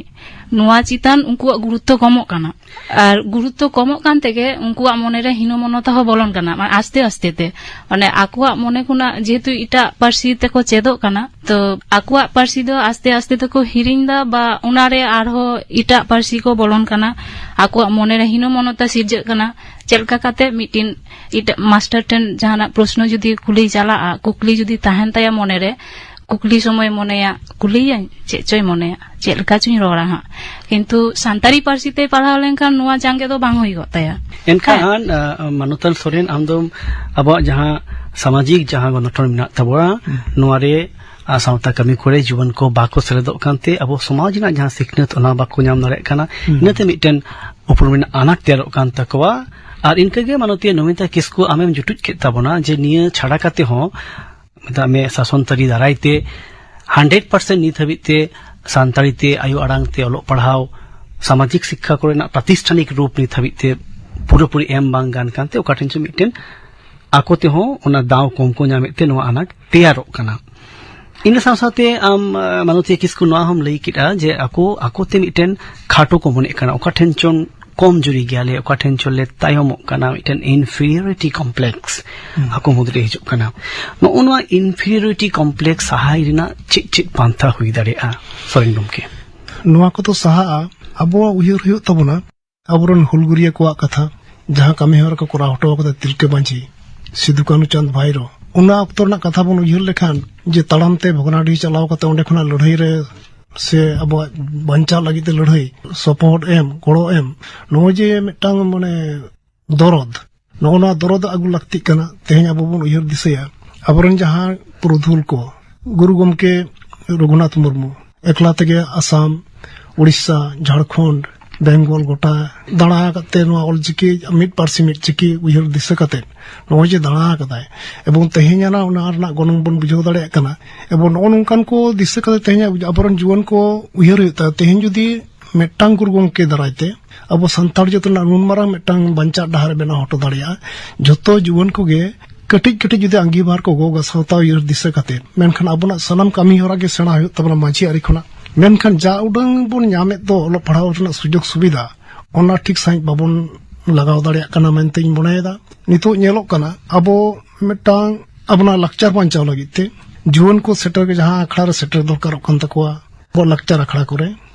ᱱᱚᱣᱟ ᱪᱮᱛᱟᱱ ᱩᱱᱠᱩᱣᱟᱜ ᱜᱩᱨᱩᱛᱛᱚ ᱠᱚᱢᱚᱜ ᱠᱟᱱᱟ᱾ ᱟᱨ ᱜᱩᱨᱩᱛᱛᱚ ᱠᱚᱢᱚᱜ ᱠᱟᱱ ᱛᱮᱜᱮ ᱩᱱᱠᱩᱣᱟᱜ ᱢᱚᱱᱮᱨᱮ ᱦᱤᱱᱚᱢᱚᱱᱚᱛᱟ ᱦᱚᱸ ᱵᱚᱞᱚᱱ ᱠᱟᱱᱟ, ᱢᱟᱱᱮ ᱟᱥᱛᱮ ᱟᱥᱛᱮ ᱛᱮ᱾ ᱢᱟᱱᱮ ᱟᱠᱚᱣᱟᱜ ᱢᱚᱱᱮ ᱠᱷᱚᱱᱟᱜ ᱡᱮᱦᱮᱛᱩ ᱮᱴᱟᱜ ᱯᱟᱹᱨᱥᱤ ᱛᱮᱠᱚ ᱪᱮᱫᱚᱜ ᱠᱟᱱᱟ, ᱛᱚ ᱟᱠᱚᱣᱟᱜ ᱯᱟᱹᱨᱥᱤ ᱫᱚ ᱟᱥᱛᱮ ᱟᱥᱛᱮ ᱛᱮᱠᱚ ᱦᱤᱲᱤᱧ ᱫᱟ, ᱵᱟ ᱚᱱᱟᱨᱮ ᱟᱨᱦᱚᱸ ᱮᱴᱟᱜ ᱯᱟᱹᱨᱥᱤ ᱠᱚ ᱵᱚᱞᱚᱱ ᱠᱟᱱᱟ᱾ ᱟᱠᱚᱣᱟᱜ ᱢᱚᱱᱮᱨᱮ ᱦᱤᱱᱚᱢᱚᱱᱚᱛᱟ ᱥᱤᱨᱡᱟᱹᱜ ᱠᱟᱱᱟ᱾ ᱪᱮᱫ ᱞᱮᱠᱟ ᱠᱟᱛᱮ ᱢᱤᱫᱴᱤᱱ ᱮᱴᱟᱜ ᱢᱟᱥᱴᱟᱨ ᱴᱷᱮᱱ ᱡᱟᱦᱟᱱᱟᱜ ᱯᱨᱚᱥᱱᱚ ᱡᱩᱫᱤ ᱠᱩᱞᱤ ᱪᱟᱞᱟᱜᱼᱟ, ᱠᱩᱠᱞᱤ ᱡᱩᱫᱤ ᱛᱟᱦᱮᱱ ᱛᱟᱭᱟ ᱢᱚᱱᱮᱨᱮ, ᱠᱩᱠᱞᱤ ᱥᱚᱢᱚᱭ ᱢᱚᱱᱮᱭᱟ, ᱠᱩᱞᱤᱭᱟᱹᱧ, ᱪᱮᱫ ᱪᱚᱭ ᱢᱚᱱᱮᱭᱟ, ᱪᱮᱫ ᱞᱮᱠᱟ ᱪᱚᱧ ᱨᱚᱲᱟ ᱦᱟᱸᱜ᱾ ᱠᱤᱱᱛᱩ ᱥᱟᱱᱛᱟᱲᱤ ᱯᱟᱹᱨᱥᱤ ᱛᱮ ᱯᱟᱲᱦᱟᱣ ᱞᱮᱱᱠᱷᱟᱱ ᱱᱚᱣᱟ ᱡᱟᱸᱜᱮ ᱫᱚ ᱵᱟᱝ ᱦᱩᱭᱩᱜᱚᱜ ᱛᱟᱭᱟ᱾ ᱮᱱᱠᱷᱟᱱ, ᱦᱮᱸ᱾ ᱟᱸ, ᱢᱟᱱᱚᱛᱟᱱ ᱥᱚᱨᱮᱱ, ᱟᱢ ᱫᱚᱢ ᱟᱵᱚᱣᱟᱜ ᱡᱟᱦᱟᱸ ᱥᱟᱢᱟᱡᱤᱠ ᱡᱟᱦᱟᱸ ᱜᱚᱱᱚᱴᱷᱚᱱ ᱢᱮᱱᱟᱜ ᱛᱟᱵᱚᱱᱟ, ᱦᱩᱸ᱾ ᱱᱚᱣᱟ ᱨᱮ, ᱟᱸ, ᱥᱟᱶᱛᱟ ᱠᱟᱹᱢᱤ ᱠᱚᱨᱮ ᱡᱩᱣᱟᱹᱱ ᱠᱚ ᱵᱟᱠᱚ ᱥᱮᱞᱮᱫᱚᱜ ᱠᱟᱱᱛᱮ ᱟᱵᱚ ᱥᱚᱢᱟᱡᱽ ᱨᱮᱱᱟᱜ ᱡᱟᱦᱟᱸ ᱥᱤᱠᱷᱱᱟᱹᱛ, ᱚᱱᱟ ᱵᱟᱠᱚ ᱧᱟᱢ ᱫᱟᱲᱮᱭᱟᱜ ᱠᱟᱱᱟ᱾ ᱦᱩᱸ᱾ ᱤᱱᱟᱹᱛᱮ ᱢᱤᱫᱴᱮᱱ ᱩᱯᱨᱩᱢ ᱨᱮᱱᱟᱜ ᱟᱱᱟᱴ ᱛᱮᱭᱟᱨᱚᱜ ᱠᱟᱱ ᱛᱟᱠᱚᱣᱟ᱾ ᱟᱨ ᱤᱱᱠᱟᱹᱜᱮ ᱢᱟᱱᱚᱛᱤᱭᱟᱹ ᱱᱚᱢᱤᱛᱟ ᱠᱤᱥᱠᱩ, ᱟᱢᱮᱢ ᱡᱩᱴᱩᱡ ᱠᱮᱫ ᱛᱟᱵᱚᱱᱟ ᱡᱮ ᱱᱤᱭᱟᱹ ᱪᱷᱟᱰᱟ ᱠᱟᱛᱮ ᱦᱚᱸ, ᱢᱮᱛᱟᱜ ᱢᱮ, ᱥᱟᱥᱚᱱ ᱛᱟᱹᱨᱤ ᱫᱟᱨᱟᱭ ᱛᱮ ᱦᱟᱱᱰᱨᱮᱰ ᱯᱟᱨᱥᱮᱱᱴ ᱱᱤᱛ ᱦᱟᱹᱵᱤᱡ ᱛᱮ ᱥᱟᱱᱛᱟᱲᱤ ᱛᱮ ᱟᱭᱳ ᱟᱲᱟᱝ ᱛᱮ ᱚᱞᱚᱜ ᱯᱟᱲᱦᱟᱣ, ᱥᱟᱢᱟᱡᱤᱠ ᱥᱤᱠᱠᱷᱟ ᱠᱚᱨᱮᱱᱟᱜ ᱯᱨᱟᱛᱤᱥᱴᱷᱟᱱᱤᱠ ᱨᱩᱯ ᱱᱤᱛ ᱦᱟᱹᱵᱤᱡ ᱛᱮ ᱯᱩᱨᱟᱹᱯᱩᱨᱤ ᱮᱢ ᱵᱟᱝ ᱜᱟᱱ ᱠᱟᱱᱛᱮ ᱚᱠᱟ ᱴᱷᱮᱱ ᱪᱚ ᱢᱤᱫᱴᱮᱱ ᱟᱠᱚ ᱛᱮᱦᱚᱸ ᱚᱱᱟ ᱫᱟᱣ ᱠᱚᱢ ᱠᱚ ᱧᱟᱢᱮᱫ ᱛᱮ ᱱᱚᱣᱟ ᱟᱱᱟᱴ ᱛᱮᱭᱟᱨᱚᱜ ᱠᱟᱱᱟ᱾ ᱤᱱᱟᱹ ᱥᱟᱶ ᱥᱟᱶᱛᱮ ᱟᱢ, ᱟᱸ, ᱢᱟᱱᱚᱛᱤᱭᱟᱹ ᱠᱤᱥᱠᱩ, ᱱᱚᱣᱟ ᱦᱚᱸᱢ ᱞᱟᱹᱭ ᱠᱮᱫᱼᱟ ᱡᱮ ᱟᱠᱚ, ᱟᱠᱚ ᱛᱮ ᱢᱤᱫᱴᱮᱱ ᱠᱷᱟᱴᱚ ᱠᱚ ᱢᱚᱱᱮᱜ ᱠᱟᱱᱟ, ᱚᱠᱟ ᱴᱷᱮᱱ ᱪᱚᱝ ᱠᱚᱢ ᱡᱩᱨᱤ ᱜᱮᱭᱟᱞᱮ, ᱚᱠᱟ ᱴᱷᱮᱱ ᱪᱚᱞᱮ ᱛᱟᱭᱚᱢᱚᱜ ᱠᱟᱱᱟ, ᱢᱤᱫᱴᱮᱱ ᱤᱱᱯᱷᱤᱨᱤᱭᱚᱨᱤᱴᱤ ᱠᱚᱢᱯᱞᱮᱠᱥ ᱦᱩᱸ᱾ ᱟᱠᱚ ᱢᱩᱫᱽᱨᱮ ᱦᱤᱡᱩᱜ ᱠᱟᱱᱟ᱾ ᱱᱚᱜᱼᱚ ᱱᱚᱣᱟ ᱤᱱᱯᱷᱤᱨᱤᱭᱚᱨᱤᱴᱤ ᱠᱚᱢᱯᱞᱮᱠᱥ ᱥᱟᱦᱟᱭ ᱨᱮᱱᱟᱜ ᱪᱮᱫ ᱪᱮᱫ ᱯᱟᱱᱛᱷᱟ ᱦᱩᱭ ᱫᱟᱲᱮᱭᱟᱜᱼᱟ, ᱥᱚᱨᱮᱱ ᱜᱚᱢᱠᱮ? ᱱᱚᱣᱟ ᱠᱚᱫᱚ ᱥᱟᱦᱟᱜᱼᱟ, ᱟᱵᱚᱣᱟᱜ ᱩᱭᱦᱟᱹᱨ ᱦᱩᱭᱩᱜ ᱛᱟᱵᱚᱱᱟ, ᱟᱵᱚᱨᱮᱱ ᱦᱩᱞᱜᱟᱹᱨᱤᱭᱟᱹ ᱠᱚᱣᱟᱜ ᱠᱟᱛᱷᱟ, ᱡᱟᱦᱟᱸ ᱠᱟᱹᱢᱤ ᱦᱚᱨᱟ ᱠᱚ ᱠᱚᱨᱟᱣ ᱦᱚᱴᱚ ᱠᱟᱫᱟ ᱛᱤᱞᱠᱟᱹ ᱢᱟᱹᱡᱷᱤ, ᱥᱤᱫᱩ ᱠᱟᱹᱱᱦᱩ ᱪᱟᱸᱫᱽ ᱵᱷᱟᱭᱨᱳ, ᱚᱱᱟ ᱚᱠᱛᱚ ᱨᱮᱱᱟᱜ ᱠᱟᱛᱷᱟ ᱵᱚᱱ ᱩᱭᱦᱟᱹᱨ ᱞᱮᱠᱷᱟᱱ ᱡᱮ ᱛᱟᱲᱟᱢ ᱛᱮ ᱵᱷᱚᱜᱽᱱᱟᱰᱤᱦᱤ ᱪᱟᱞᱟᱣ ᱠᱟᱛᱮ ᱚᱸᱰᱮ ᱠᱷᱚᱱᱟᱜ ᱞᱟᱹᱲᱦᱟᱹᱭ ᱨᱮ ᱥᱮ ᱟᱵᱚᱣᱟᱜ ᱵᱟᱧᱪᱟᱣ ᱞᱟᱹᱜᱤᱫ ᱛᱮ ᱞᱟᱹᱲᱦᱟᱹᱭ, ᱥᱚᱯᱚᱦᱚᱫ ᱮᱢ, ᱜᱚᱲᱚ ᱮᱢ, ᱱᱚᱜᱼᱚᱭ ᱡᱮ ᱢᱤᱫᱴᱟᱝ ᱢᱟᱱᱮ ᱫᱚᱨᱚᱫ, ᱱᱚᱜᱼᱚ ᱱᱚᱣᱟ ᱫᱚᱨᱚᱫ ᱟᱹᱜᱩ ᱞᱟᱹᱠᱛᱤᱜ ᱠᱟᱱᱟ᱾ ᱛᱮᱦᱮᱧ ᱟᱵᱚ ᱵᱚᱱ ᱩᱭᱦᱟᱹᱨ ᱫᱤᱥᱟᱹᱭᱟ ᱟᱵᱚᱨᱮᱱ ᱡᱟᱦᱟᱸ ᱯᱩᱨᱩᱫᱷᱩᱞ ᱠᱚ, ᱜᱩᱨᱩ ᱜᱚᱢᱠᱮ ᱨᱚᱜᱷᱩᱱᱟᱛᱷ ᱢᱩᱨᱢᱩ ᱮᱠᱞᱟ ᱛᱮᱜᱮ ᱟᱥᱟᱢ, ᱩᱲᱤᱥᱥᱟ, ᱡᱷᱟᱲᱠᱷᱚᱸᱰ, ᱵᱮᱝᱜᱚᱞ ᱜᱚᱴᱟ ᱫᱟᱬᱟ ᱟᱠᱟᱫ ᱛᱮ ᱱᱚᱣᱟ ᱚᱞᱪᱤᱠᱤ ᱢᱤᱫ ᱯᱟᱹᱨᱥᱤ ᱢᱤᱫ ᱪᱤᱠᱤ ᱩᱭᱦᱟᱹᱨ ᱫᱤᱥᱟᱹ ᱠᱟᱛᱮ ᱱᱚᱜᱼᱚᱭ ᱡᱮ ᱫᱟᱬᱟ ᱟᱠᱟᱫᱟᱭ ᱮᱵᱚᱝ ᱛᱮᱦᱮᱧ ᱟᱱᱟ ᱚᱱᱟ ᱨᱮᱱᱟᱜ ᱜᱚᱱᱚᱝ ᱵᱚᱱ ᱵᱩᱡᱷᱟᱹᱣ ᱫᱟᱲᱮᱭᱟᱜ ᱠᱟᱱᱟ᱾ ᱮᱵᱚᱝ ᱱᱚᱜᱼᱚ ᱱᱚᱝᱠᱟᱱ ᱠᱚ ᱫᱤᱥᱟᱹ ᱠᱟᱛᱮ ᱛᱮᱦᱮᱧ ᱟᱵᱚᱨᱮᱱ ᱡᱩᱣᱟᱹᱱ ᱠᱚ ᱩᱭᱦᱟᱹᱨ ᱦᱩᱭᱩᱜ ᱛᱟᱭᱟ, ᱛᱮᱦᱮᱧ ᱡᱩᱫᱤ ᱢᱤᱫᱴᱟᱝ ᱜᱩᱨᱩ ᱜᱚᱢᱠᱮ ᱫᱟᱨᱟᱭ ᱛᱮ ᱟᱵᱚ ᱥᱟᱱᱛᱟᱲ ᱡᱟᱹᱛ ᱨᱮᱱᱟᱜ ᱱᱩᱱ ᱢᱟᱨᱟᱝ ᱢᱤᱫᱴᱟᱝ ᱵᱟᱧᱪᱟᱜ ᱰᱟᱦᱟᱨ ᱮ ᱵᱮᱱᱟᱣ ᱦᱚᱴᱚ ᱫᱟᱲᱮᱭᱟᱜᱼᱟ᱾ ᱡᱷᱚᱛᱚ ᱡᱩᱣᱟᱹᱱ ᱠᱚᱜᱮ ᱠᱟᱹᱴᱤᱡ ᱠᱟᱹᱴᱤᱡ ᱡᱩᱫᱤ ᱟᱸᱜᱤᱵᱷᱟᱨ ᱠᱚ ᱜᱚᱜᱟ ᱥᱟᱶᱛᱟ ᱩᱭᱦᱟᱹᱨ ᱫᱤᱥᱟᱹ ᱠᱟᱛᱮ, ᱢᱮᱱᱠᱷᱟᱱ ᱟᱵᱚᱱᱟᱜ ᱥᱟᱱᱟᱢ ᱠᱟᱹᱢᱤ ᱦᱚᱨᱟ ᱜᱮ ᱥᱮᱬᱟ ᱦᱩᱭᱩᱜ ᱛᱟᱵᱚᱱᱟ ᱢᱟᱹᱡᱷᱤ ᱟᱹᱨᱤ ᱠᱷᱚᱱᱟᱜ᱾ ᱢᱮᱱᱠᱷᱟᱱ ᱡᱟ ᱩᱰᱟᱹᱝ ᱵᱚᱱ ᱧᱟᱢᱮᱫ ᱫᱚ ᱚᱞᱚᱜ ᱯᱟᱲᱦᱟᱣ ᱨᱮᱱᱟᱜ ᱥᱩᱡᱳᱜᱽ ᱥᱩᱵᱤᱫᱷᱟ, ᱚᱱᱟ ᱴᱷᱤᱠ ᱥᱟᱺᱦᱤᱡ ᱵᱟᱵᱚᱱ ᱞᱟᱜᱟᱣ ᱫᱟᱲᱮᱭᱟᱜ ᱠᱟᱱᱟ ᱢᱮᱱᱛᱮᱧ ᱢᱚᱱᱮᱭᱮᱫᱟ᱾ ᱱᱤᱛᱚᱜ ᱧᱮᱞᱚᱜ ᱠᱟᱱᱟ, ᱟᱵᱚ ᱢᱤᱫᱴᱟᱝ ᱟᱵᱚᱱᱟᱜ ᱞᱟᱠᱪᱟᱨ ᱵᱟᱧᱪᱟᱣ ᱞᱟᱹᱜᱤᱫ ᱛᱮ ᱡᱩᱣᱟᱹᱱ ᱠᱚ ᱥᱮᱴᱮᱨ, ᱡᱟᱦᱟᱸ ᱟᱠᱷᱲᱟ ᱨᱮ ᱥᱮᱴᱮᱨ ᱫᱚᱨᱠᱟᱨᱚᱜ ᱠᱟᱱ ᱛᱟᱠᱚᱣᱟ, ᱟᱵᱚᱣᱟᱜ ᱞᱟᱠᱪᱟᱨ ᱟᱠᱷᱲᱟ ᱠᱚᱨᱮ,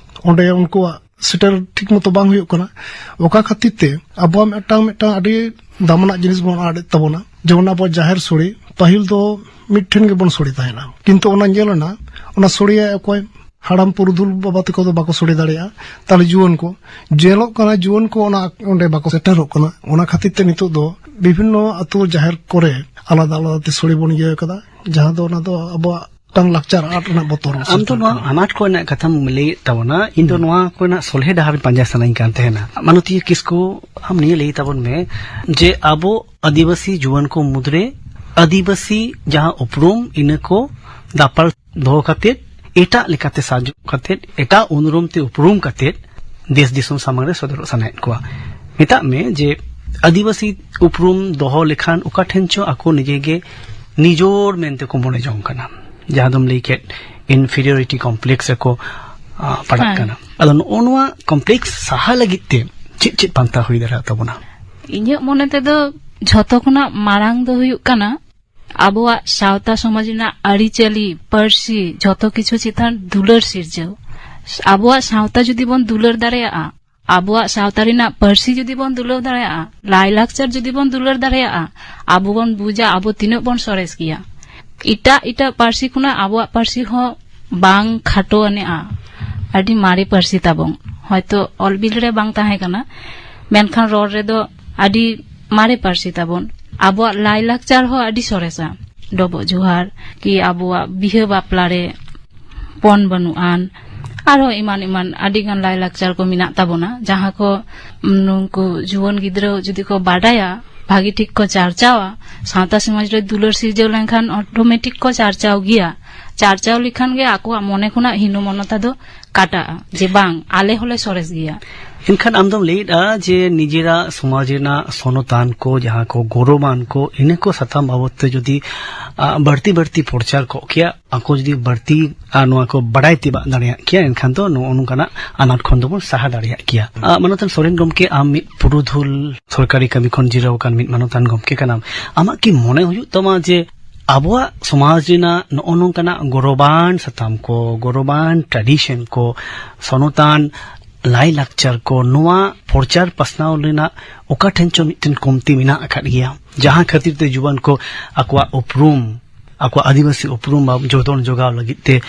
ᱚᱸᱰᱮ ᱩᱱᱠᱩᱣᱟᱜ ᱥᱮᱴᱮᱨ ᱴᱷᱤᱠ ᱢᱚᱛᱚ ᱵᱟᱝ ᱦᱩᱭᱩᱜ ᱠᱟᱱᱟ᱾ ᱚᱠᱟ ᱠᱷᱟᱹᱛᱤᱨ ᱛᱮ ᱟᱵᱚᱣᱟᱜ ᱢᱤᱫᱴᱟᱝ, ᱢᱤᱫᱴᱟᱝ ᱟᱹᱰᱤ ᱫᱟᱢᱟᱱᱟᱜ ᱡᱤᱱᱤᱥ ᱵᱚᱱ ᱟᱫ ᱮᱫ ᱛᱟᱵᱚᱱᱟ᱾ ᱡᱮᱢᱚᱱ ᱟᱵᱚ ᱡᱟᱦᱮᱨ ᱥᱳᱲᱮ, ᱯᱟᱹᱦᱤᱞ ᱫᱚ ᱢᱤᱫ ᱴᱷᱮᱱ ᱜᱮᱵᱚᱱ ᱥᱳᱲᱮ ᱛᱟᱦᱮᱱᱟ, ᱠᱤᱱᱛᱩ ᱚᱱᱟ ᱧᱮᱞ ᱮᱱᱟ, ᱚᱱᱟ ᱥᱳᱲᱮᱭᱟᱭ ᱚᱠᱚᱭ? ᱦᱟᱲᱟᱢ ᱯᱩᱨᱩᱫᱷᱩᱞ ᱵᱟᱵᱟ ᱛᱟᱠᱚ ᱫᱚ ᱵᱟᱠᱚ ᱥᱳᱲᱮ ᱫᱟᱲᱮᱭᱟᱜᱼᱟ᱾ ᱛᱟᱦᱞᱮ ᱡᱩᱣᱟᱹᱱ ᱠᱚ, ᱧᱮᱞᱚᱜ ᱠᱟᱱᱟ ᱡᱩᱣᱟᱹᱱ ᱠᱚ ᱚᱱᱟ, ᱚᱸᱰᱮ ᱵᱟᱠᱚ ᱥᱮᱴᱮᱨᱚᱜ ᱠᱟᱱᱟ᱾ ᱚᱱᱟ ᱠᱷᱟᱹᱛᱤᱨ ᱛᱮ ᱱᱤᱛᱚᱜ ᱫᱚ ᱵᱤᱵᱷᱤᱱᱱᱚ ᱟᱹᱛᱩ ᱡᱟᱦᱮᱨ ᱠᱚᱨᱮ ᱟᱞᱟᱫᱟ ᱟᱞᱟᱫᱟ ᱛᱮ ᱥᱳᱲᱮ ᱵᱚᱱ ᱤᱭᱟᱹ ᱠᱟᱫᱟ, ᱡᱟᱦᱟᱸ ᱫᱚ ᱚᱱᱟ ᱫᱚ ᱟᱵᱚᱣᱟᱜ ᱢᱤᱫᱴᱟᱝ ᱞᱟᱠᱪᱟᱨ ᱟᱫ ᱨᱮᱱᱟᱜ ᱵᱚᱛᱚᱨ᱾ ᱟᱢ ᱫᱚ ᱱᱚᱣᱟ ᱟᱱᱟᱴ ᱠᱚ ᱨᱮᱱᱟᱜ ᱠᱟᱛᱷᱟᱢ ᱞᱟᱹᱭᱮᱫ ᱛᱟᱵᱚᱱᱟ, ᱤᱧ ᱫᱚ ᱱᱚᱣᱟ ᱠᱚ ᱨᱮᱱᱟᱜ ᱥᱚᱞᱦᱮ ᱰᱟᱦᱟᱨ ᱯᱟᱸᱡᱟ ᱥᱟᱱᱟᱧ ᱠᱟᱱ ᱛᱟᱦᱮᱱᱟ᱾ ᱢᱟᱱᱚᱛᱤᱭᱟᱹ ᱠᱤᱥᱠᱩ, ᱟᱢ ᱱᱤᱭᱟᱹ ᱞᱟᱹᱭ ᱛᱟᱵᱚᱱ ᱢᱮ ᱡᱮ ᱟᱵᱚ ᱟᱹᱫᱤᱵᱟᱹᱥᱤ ᱡᱩᱣᱟᱹᱱ ᱠᱚ ᱢᱩᱫᱽᱨᱮ ᱟᱹᱫᱤᱵᱟᱹᱥᱤ ᱡᱟᱦᱟᱸ ᱩᱯᱨᱩᱢ, ᱤᱱᱟᱹ ᱠᱚ ᱫᱟᱯᱟᱞ ᱫᱚᱦᱚ ᱠᱟᱛᱮᱫ, ᱮᱴᱟᱜ ᱞᱮᱠᱟᱛᱮ ᱥᱟᱡᱟᱣ ᱠᱟᱛᱮᱫ, ᱮᱴᱟᱜ ᱩᱱᱩᱨᱩᱢ ᱛᱮ ᱩᱯᱨᱩᱢ ᱠᱟᱛᱮᱫ ᱫᱮᱥ ᱫᱤᱥᱚᱢ ᱥᱟᱢᱟᱝ ᱨᱮ ᱥᱚᱫᱚᱨᱚᱜ ᱥᱟᱱᱟᱭᱮᱫ ᱠᱚᱣᱟ᱾ ᱢᱮᱛᱟᱜ ᱢᱮ ᱡᱮ ᱟᱹᱫᱤᱵᱟᱹᱥᱤ ᱩᱯᱨᱩᱢ ᱫᱚᱦᱚ ᱞᱮᱠᱷᱟᱱ ᱚᱠᱟ ᱴᱷᱮᱱ ᱪᱚ ᱟᱠᱚ ᱱᱤᱡᱮ ᱜᱮ ᱱᱤᱡᱚᱨ ᱢᱮᱱᱛᱮ ᱠᱚ ᱢᱚᱱᱮ ᱡᱚᱝ ᱠᱟᱱᱟ, ᱡᱟᱦᱟᱸ ᱫᱚᱢ ᱞᱟᱹᱭ ᱠᱮᱫ inferiority complex ᱨᱮᱠᱚ, ᱟ, ᱯᱟᱲᱟᱜ ᱦᱮᱸ᱾ ᱠᱟᱱᱟ᱾ ᱟᱫᱚ ᱱᱚᱜᱼᱚ ᱱᱚᱣᱟ complex ᱥᱟᱦᱟ ᱞᱟᱹᱜᱤᱫ ᱛᱮ ᱪᱮᱫ ᱪᱮᱫ ᱯᱟᱱᱛᱷᱟ ᱦᱩᱭ ᱫᱟᱲᱮᱭᱟᱜ ᱛᱟᱵᱚᱱᱟ? ᱤᱧᱟᱹᱜ ᱢᱚᱱᱮ ᱛᱮᱫᱚ ᱡᱷᱚᱛᱚ ᱠᱷᱚᱱᱟᱜ ᱢᱟᱲᱟᱝ ᱫᱚ ᱦᱩᱭᱩᱜ ᱠᱟᱱᱟ ᱟᱵᱚᱣᱟᱜ ᱥᱟᱶᱛᱟ ᱥᱚᱢᱟᱡᱽ ᱨᱮᱱᱟᱜ ᱟᱹᱨᱤᱪᱟᱹᱞᱤ, ᱯᱟᱹᱨᱥᱤ, ᱡᱷᱚᱛᱚ ᱠᱤᱪᱷᱩ ᱪᱮᱛᱟᱱ ᱫᱩᱞᱟᱹᱲ ᱥᱤᱨᱡᱟᱹᱣ᱾ ᱟᱵᱚᱣᱟᱜ ᱥᱟᱶᱛᱟ ᱡᱩᱫᱤ ᱵᱚᱱ ᱫᱩᱞᱟᱹᱲ ᱫᱟᱲᱮᱭᱟᱜᱼᱟ, ᱟᱵᱚᱣᱟᱜ ᱥᱟᱶᱛᱟ ᱨᱮᱱᱟᱜ ᱯᱟᱹᱨᱥᱤ ᱡᱩᱫᱤ ᱵᱚᱱ ᱫᱩᱞᱟᱹᱲ ᱫᱟᱲᱮᱭᱟᱜᱼᱟ, ᱞᱟᱭᱞᱟᱠᱪᱟᱨ ᱡᱩᱫᱤ ᱵᱚᱱ ᱫᱩᱞᱟᱹᱲ ᱫᱟᱲᱮᱭᱟᱜᱼᱟ, ᱟᱵᱚ ᱵᱚᱱ ᱵᱩᱡᱟ ᱟᱵᱚ ᱛᱤᱱᱟᱹᱜ ᱵᱚᱱ ᱥᱚᱨᱮᱥ ᱜᱮᱭᱟ᱾ ᱮᱴᱟᱜ ᱮᱴᱟᱜ ᱯᱟᱹᱨᱥᱤ ᱠᱷᱚᱱᱟᱜ ᱟᱵᱚᱣᱟᱜ ᱯᱟᱹᱨᱥᱤ ᱦᱚᱸ ᱵᱟᱝ ᱠᱷᱟᱴᱚ ᱟᱹᱱᱤᱡᱼᱟ᱾ ᱟᱹᱰᱤ ᱢᱟᱨᱮ ᱯᱟᱹᱨᱥᱤ ᱛᱟᱵᱚᱱ, ᱦᱚᱭᱛᱚ ᱚᱞ ᱵᱤᱞ ᱨᱮ ᱵᱟᱝ ᱛᱟᱦᱮᱸ ᱠᱟᱱᱟ, ᱢᱮᱱᱠᱷᱟᱱ ᱨᱚᱲ ᱨᱮᱫᱚ ᱟᱹᱰᱤ ᱢᱟᱨᱮ ᱯᱟᱹᱨᱥᱤ ᱛᱟᱵᱚᱱ᱾ ᱟᱵᱚᱣᱟᱜ ᱞᱟᱭᱞᱟᱠᱪᱟᱨ ᱦᱚᱸ ᱟᱹᱰᱤ ᱥᱚᱨᱮᱥᱟ᱾ ᱰᱚᱵᱚᱜ ᱡᱚᱦᱟᱨ, ᱠᱤ ᱟᱵᱚᱣᱟᱜ ᱵᱤᱦᱟᱹ ᱵᱟᱯᱞᱟ ᱨᱮ ᱯᱚᱱ ᱵᱟᱹᱱᱩᱜ ᱟᱱ, ᱟᱨᱦᱚᱸ ᱮᱢᱟᱱ ᱮᱢᱟᱱ ᱟᱹᱰᱤ ᱜᱟᱱ ᱞᱟᱭᱞᱟᱠᱪᱟᱨ ᱠᱚ ᱢᱮᱱᱟᱜ ᱛᱟᱵᱚᱱᱟ, ᱡᱟᱦᱟᱸ ᱠᱚ, ᱩᱢ, ᱱᱩᱠᱩ ᱡᱩᱣᱟᱹᱱ ᱜᱤᱫᱽᱨᱟᱹ ᱡᱩᱫᱤ ᱠᱚ ᱵᱟᱰᱟᱭᱟ, ᱵᱷᱟᱹᱜᱤ ᱴᱷᱤᱠ ᱠᱚ ᱪᱟᱨᱪᱟᱣᱟ, ᱥᱟᱶᱛᱟ ᱥᱚᱢᱟᱡᱽ ᱨᱮ ᱫᱩᱞᱟᱹᱲ ᱥᱤᱨᱡᱟᱹᱣ ᱞᱮᱱᱠᱷᱟᱱ automatic ᱠᱚ ᱪᱟᱨᱪᱟᱣ ᱜᱮᱭᱟ᱾ ᱪᱟᱨᱪᱟᱣ ᱞᱮᱠᱷᱟᱱ ᱜᱮ ᱟᱠᱚᱣᱟᱜ ᱢᱚᱱᱮ ᱠᱷᱚᱱᱟᱜ ᱦᱤᱱᱚᱢᱚᱱᱚᱛᱟ ᱫᱚ ᱠᱟᱴᱟᱜᱼᱟ, ᱡᱮ ᱵᱟᱝ, ᱟᱞᱮ ᱦᱚᱸᱞᱮ ᱥᱚᱨᱮᱥ ᱜᱮᱭᱟ᱾ ᱮᱱᱠᱷᱟᱱ ᱟᱢ ᱫᱚᱢ ᱞᱟᱹᱭᱮᱫᱼᱟ ᱡᱮ ᱱᱤᱡᱮᱨᱟᱜ ᱥᱚᱢᱟᱡᱽ ᱨᱮᱱᱟᱜ ᱥᱚᱱᱚᱛᱟᱱ ᱠᱚ, ᱡᱟᱦᱟᱸ ᱠᱚ ᱜᱚᱨᱚᱵᱟᱱ ᱠᱚ, ᱤᱱᱟᱹ ᱠᱚ ᱥᱟᱛᱟᱢ ᱵᱟᱵᱚᱫ ᱛᱮ ᱡᱩᱫᱤ, ᱟ, ᱵᱟᱹᱲᱛᱤ ᱵᱟᱹᱲᱛᱤ ᱯᱨᱚᱪᱟᱨ ᱠᱚᱜ ᱠᱮᱭᱟ, ᱟᱠᱚ ᱡᱩᱫᱤ ᱵᱟᱹᱲᱛᱤ, ᱟ, ᱱᱚᱣᱟ ᱠᱚ ᱵᱟᱰᱟᱭ ᱛᱮᱵᱟᱜ ᱫᱟᱲᱮᱭᱟᱜ ᱠᱮᱭᱟ, ᱮᱱᱠᱷᱟᱱ ᱫᱚ ᱱᱚᱜᱼᱚ ᱱᱚᱝᱠᱟᱱᱟᱜ ᱟᱱᱟᱴ ᱠᱷᱚᱱ ᱫᱚᱵᱚᱱ ᱥᱟᱦᱟ ᱫᱟᱲᱮᱭᱟᱜ ᱠᱮᱭᱟ᱾ ᱟ, ᱢᱟᱱᱚᱛᱟᱱ ᱥᱚᱨᱮᱱ ᱜᱚᱢᱠᱮ, ᱟᱢ ᱢᱤᱫ ᱯᱩᱨᱩᱫᱷᱩᱞ ᱥᱚᱨᱠᱟᱨᱤ ᱠᱟᱹᱢᱤ ᱠᱷᱚᱱ ᱡᱤᱨᱟᱹᱣ ᱟᱠᱟᱱ ᱢᱤᱫ ᱢᱟᱱᱚᱛᱟᱱ ᱜᱚᱢᱠᱮ ᱠᱟᱱᱟᱢ᱾ ᱟᱢᱟᱜ ᱠᱤ ᱢᱚᱱᱮ ᱦᱩᱭᱩᱜ ᱛᱟᱢᱟ ᱡᱮ ᱟᱵᱚᱣᱟᱜ ᱥᱚᱢᱟᱡᱽ ᱨᱮᱱᱟᱜ ᱱᱚᱜᱼᱚ ᱱᱚᱝᱠᱟᱱᱟᱜ ᱜᱚᱨᱚᱵᱟᱱ ᱥᱟᱛᱟᱢ ᱠᱚ, ᱜᱚᱨᱚᱵᱟᱱ tradition ᱠᱚ, ᱥᱚᱱᱚᱛᱟᱱ ᱞᱟᱭᱼᱞᱟᱠᱪᱟᱨ ᱠᱚ, ᱱᱚᱣᱟ ᱯᱨᱚᱪᱟᱨ ᱯᱟᱥᱱᱟᱣ ᱨᱮᱱᱟᱜ ᱚᱠᱟ ᱴᱷᱮᱱ ᱪᱚ ᱢᱤᱫᱴᱮᱱ ᱠᱚᱢᱛᱤ ᱢᱮᱱᱟᱜ ᱟᱠᱟᱫ ᱜᱮᱭᱟ, ᱡᱟᱦᱟᱸ ᱠᱷᱟᱹᱛᱤᱨ ᱛᱮ ᱡᱩᱣᱟᱹᱱ ᱠᱚ ᱟᱠᱚᱣᱟᱜ ᱩᱯᱨᱩᱢ, ᱟᱠᱚᱣᱟᱜ ᱟᱹᱫᱤᱵᱟᱹᱥᱤ ᱩᱯᱨᱩᱢ ᱵᱟ ᱡᱚᱛᱚᱱ ᱡᱚᱜᱟᱣ ᱞᱟᱹᱜᱤᱫ ᱛᱮ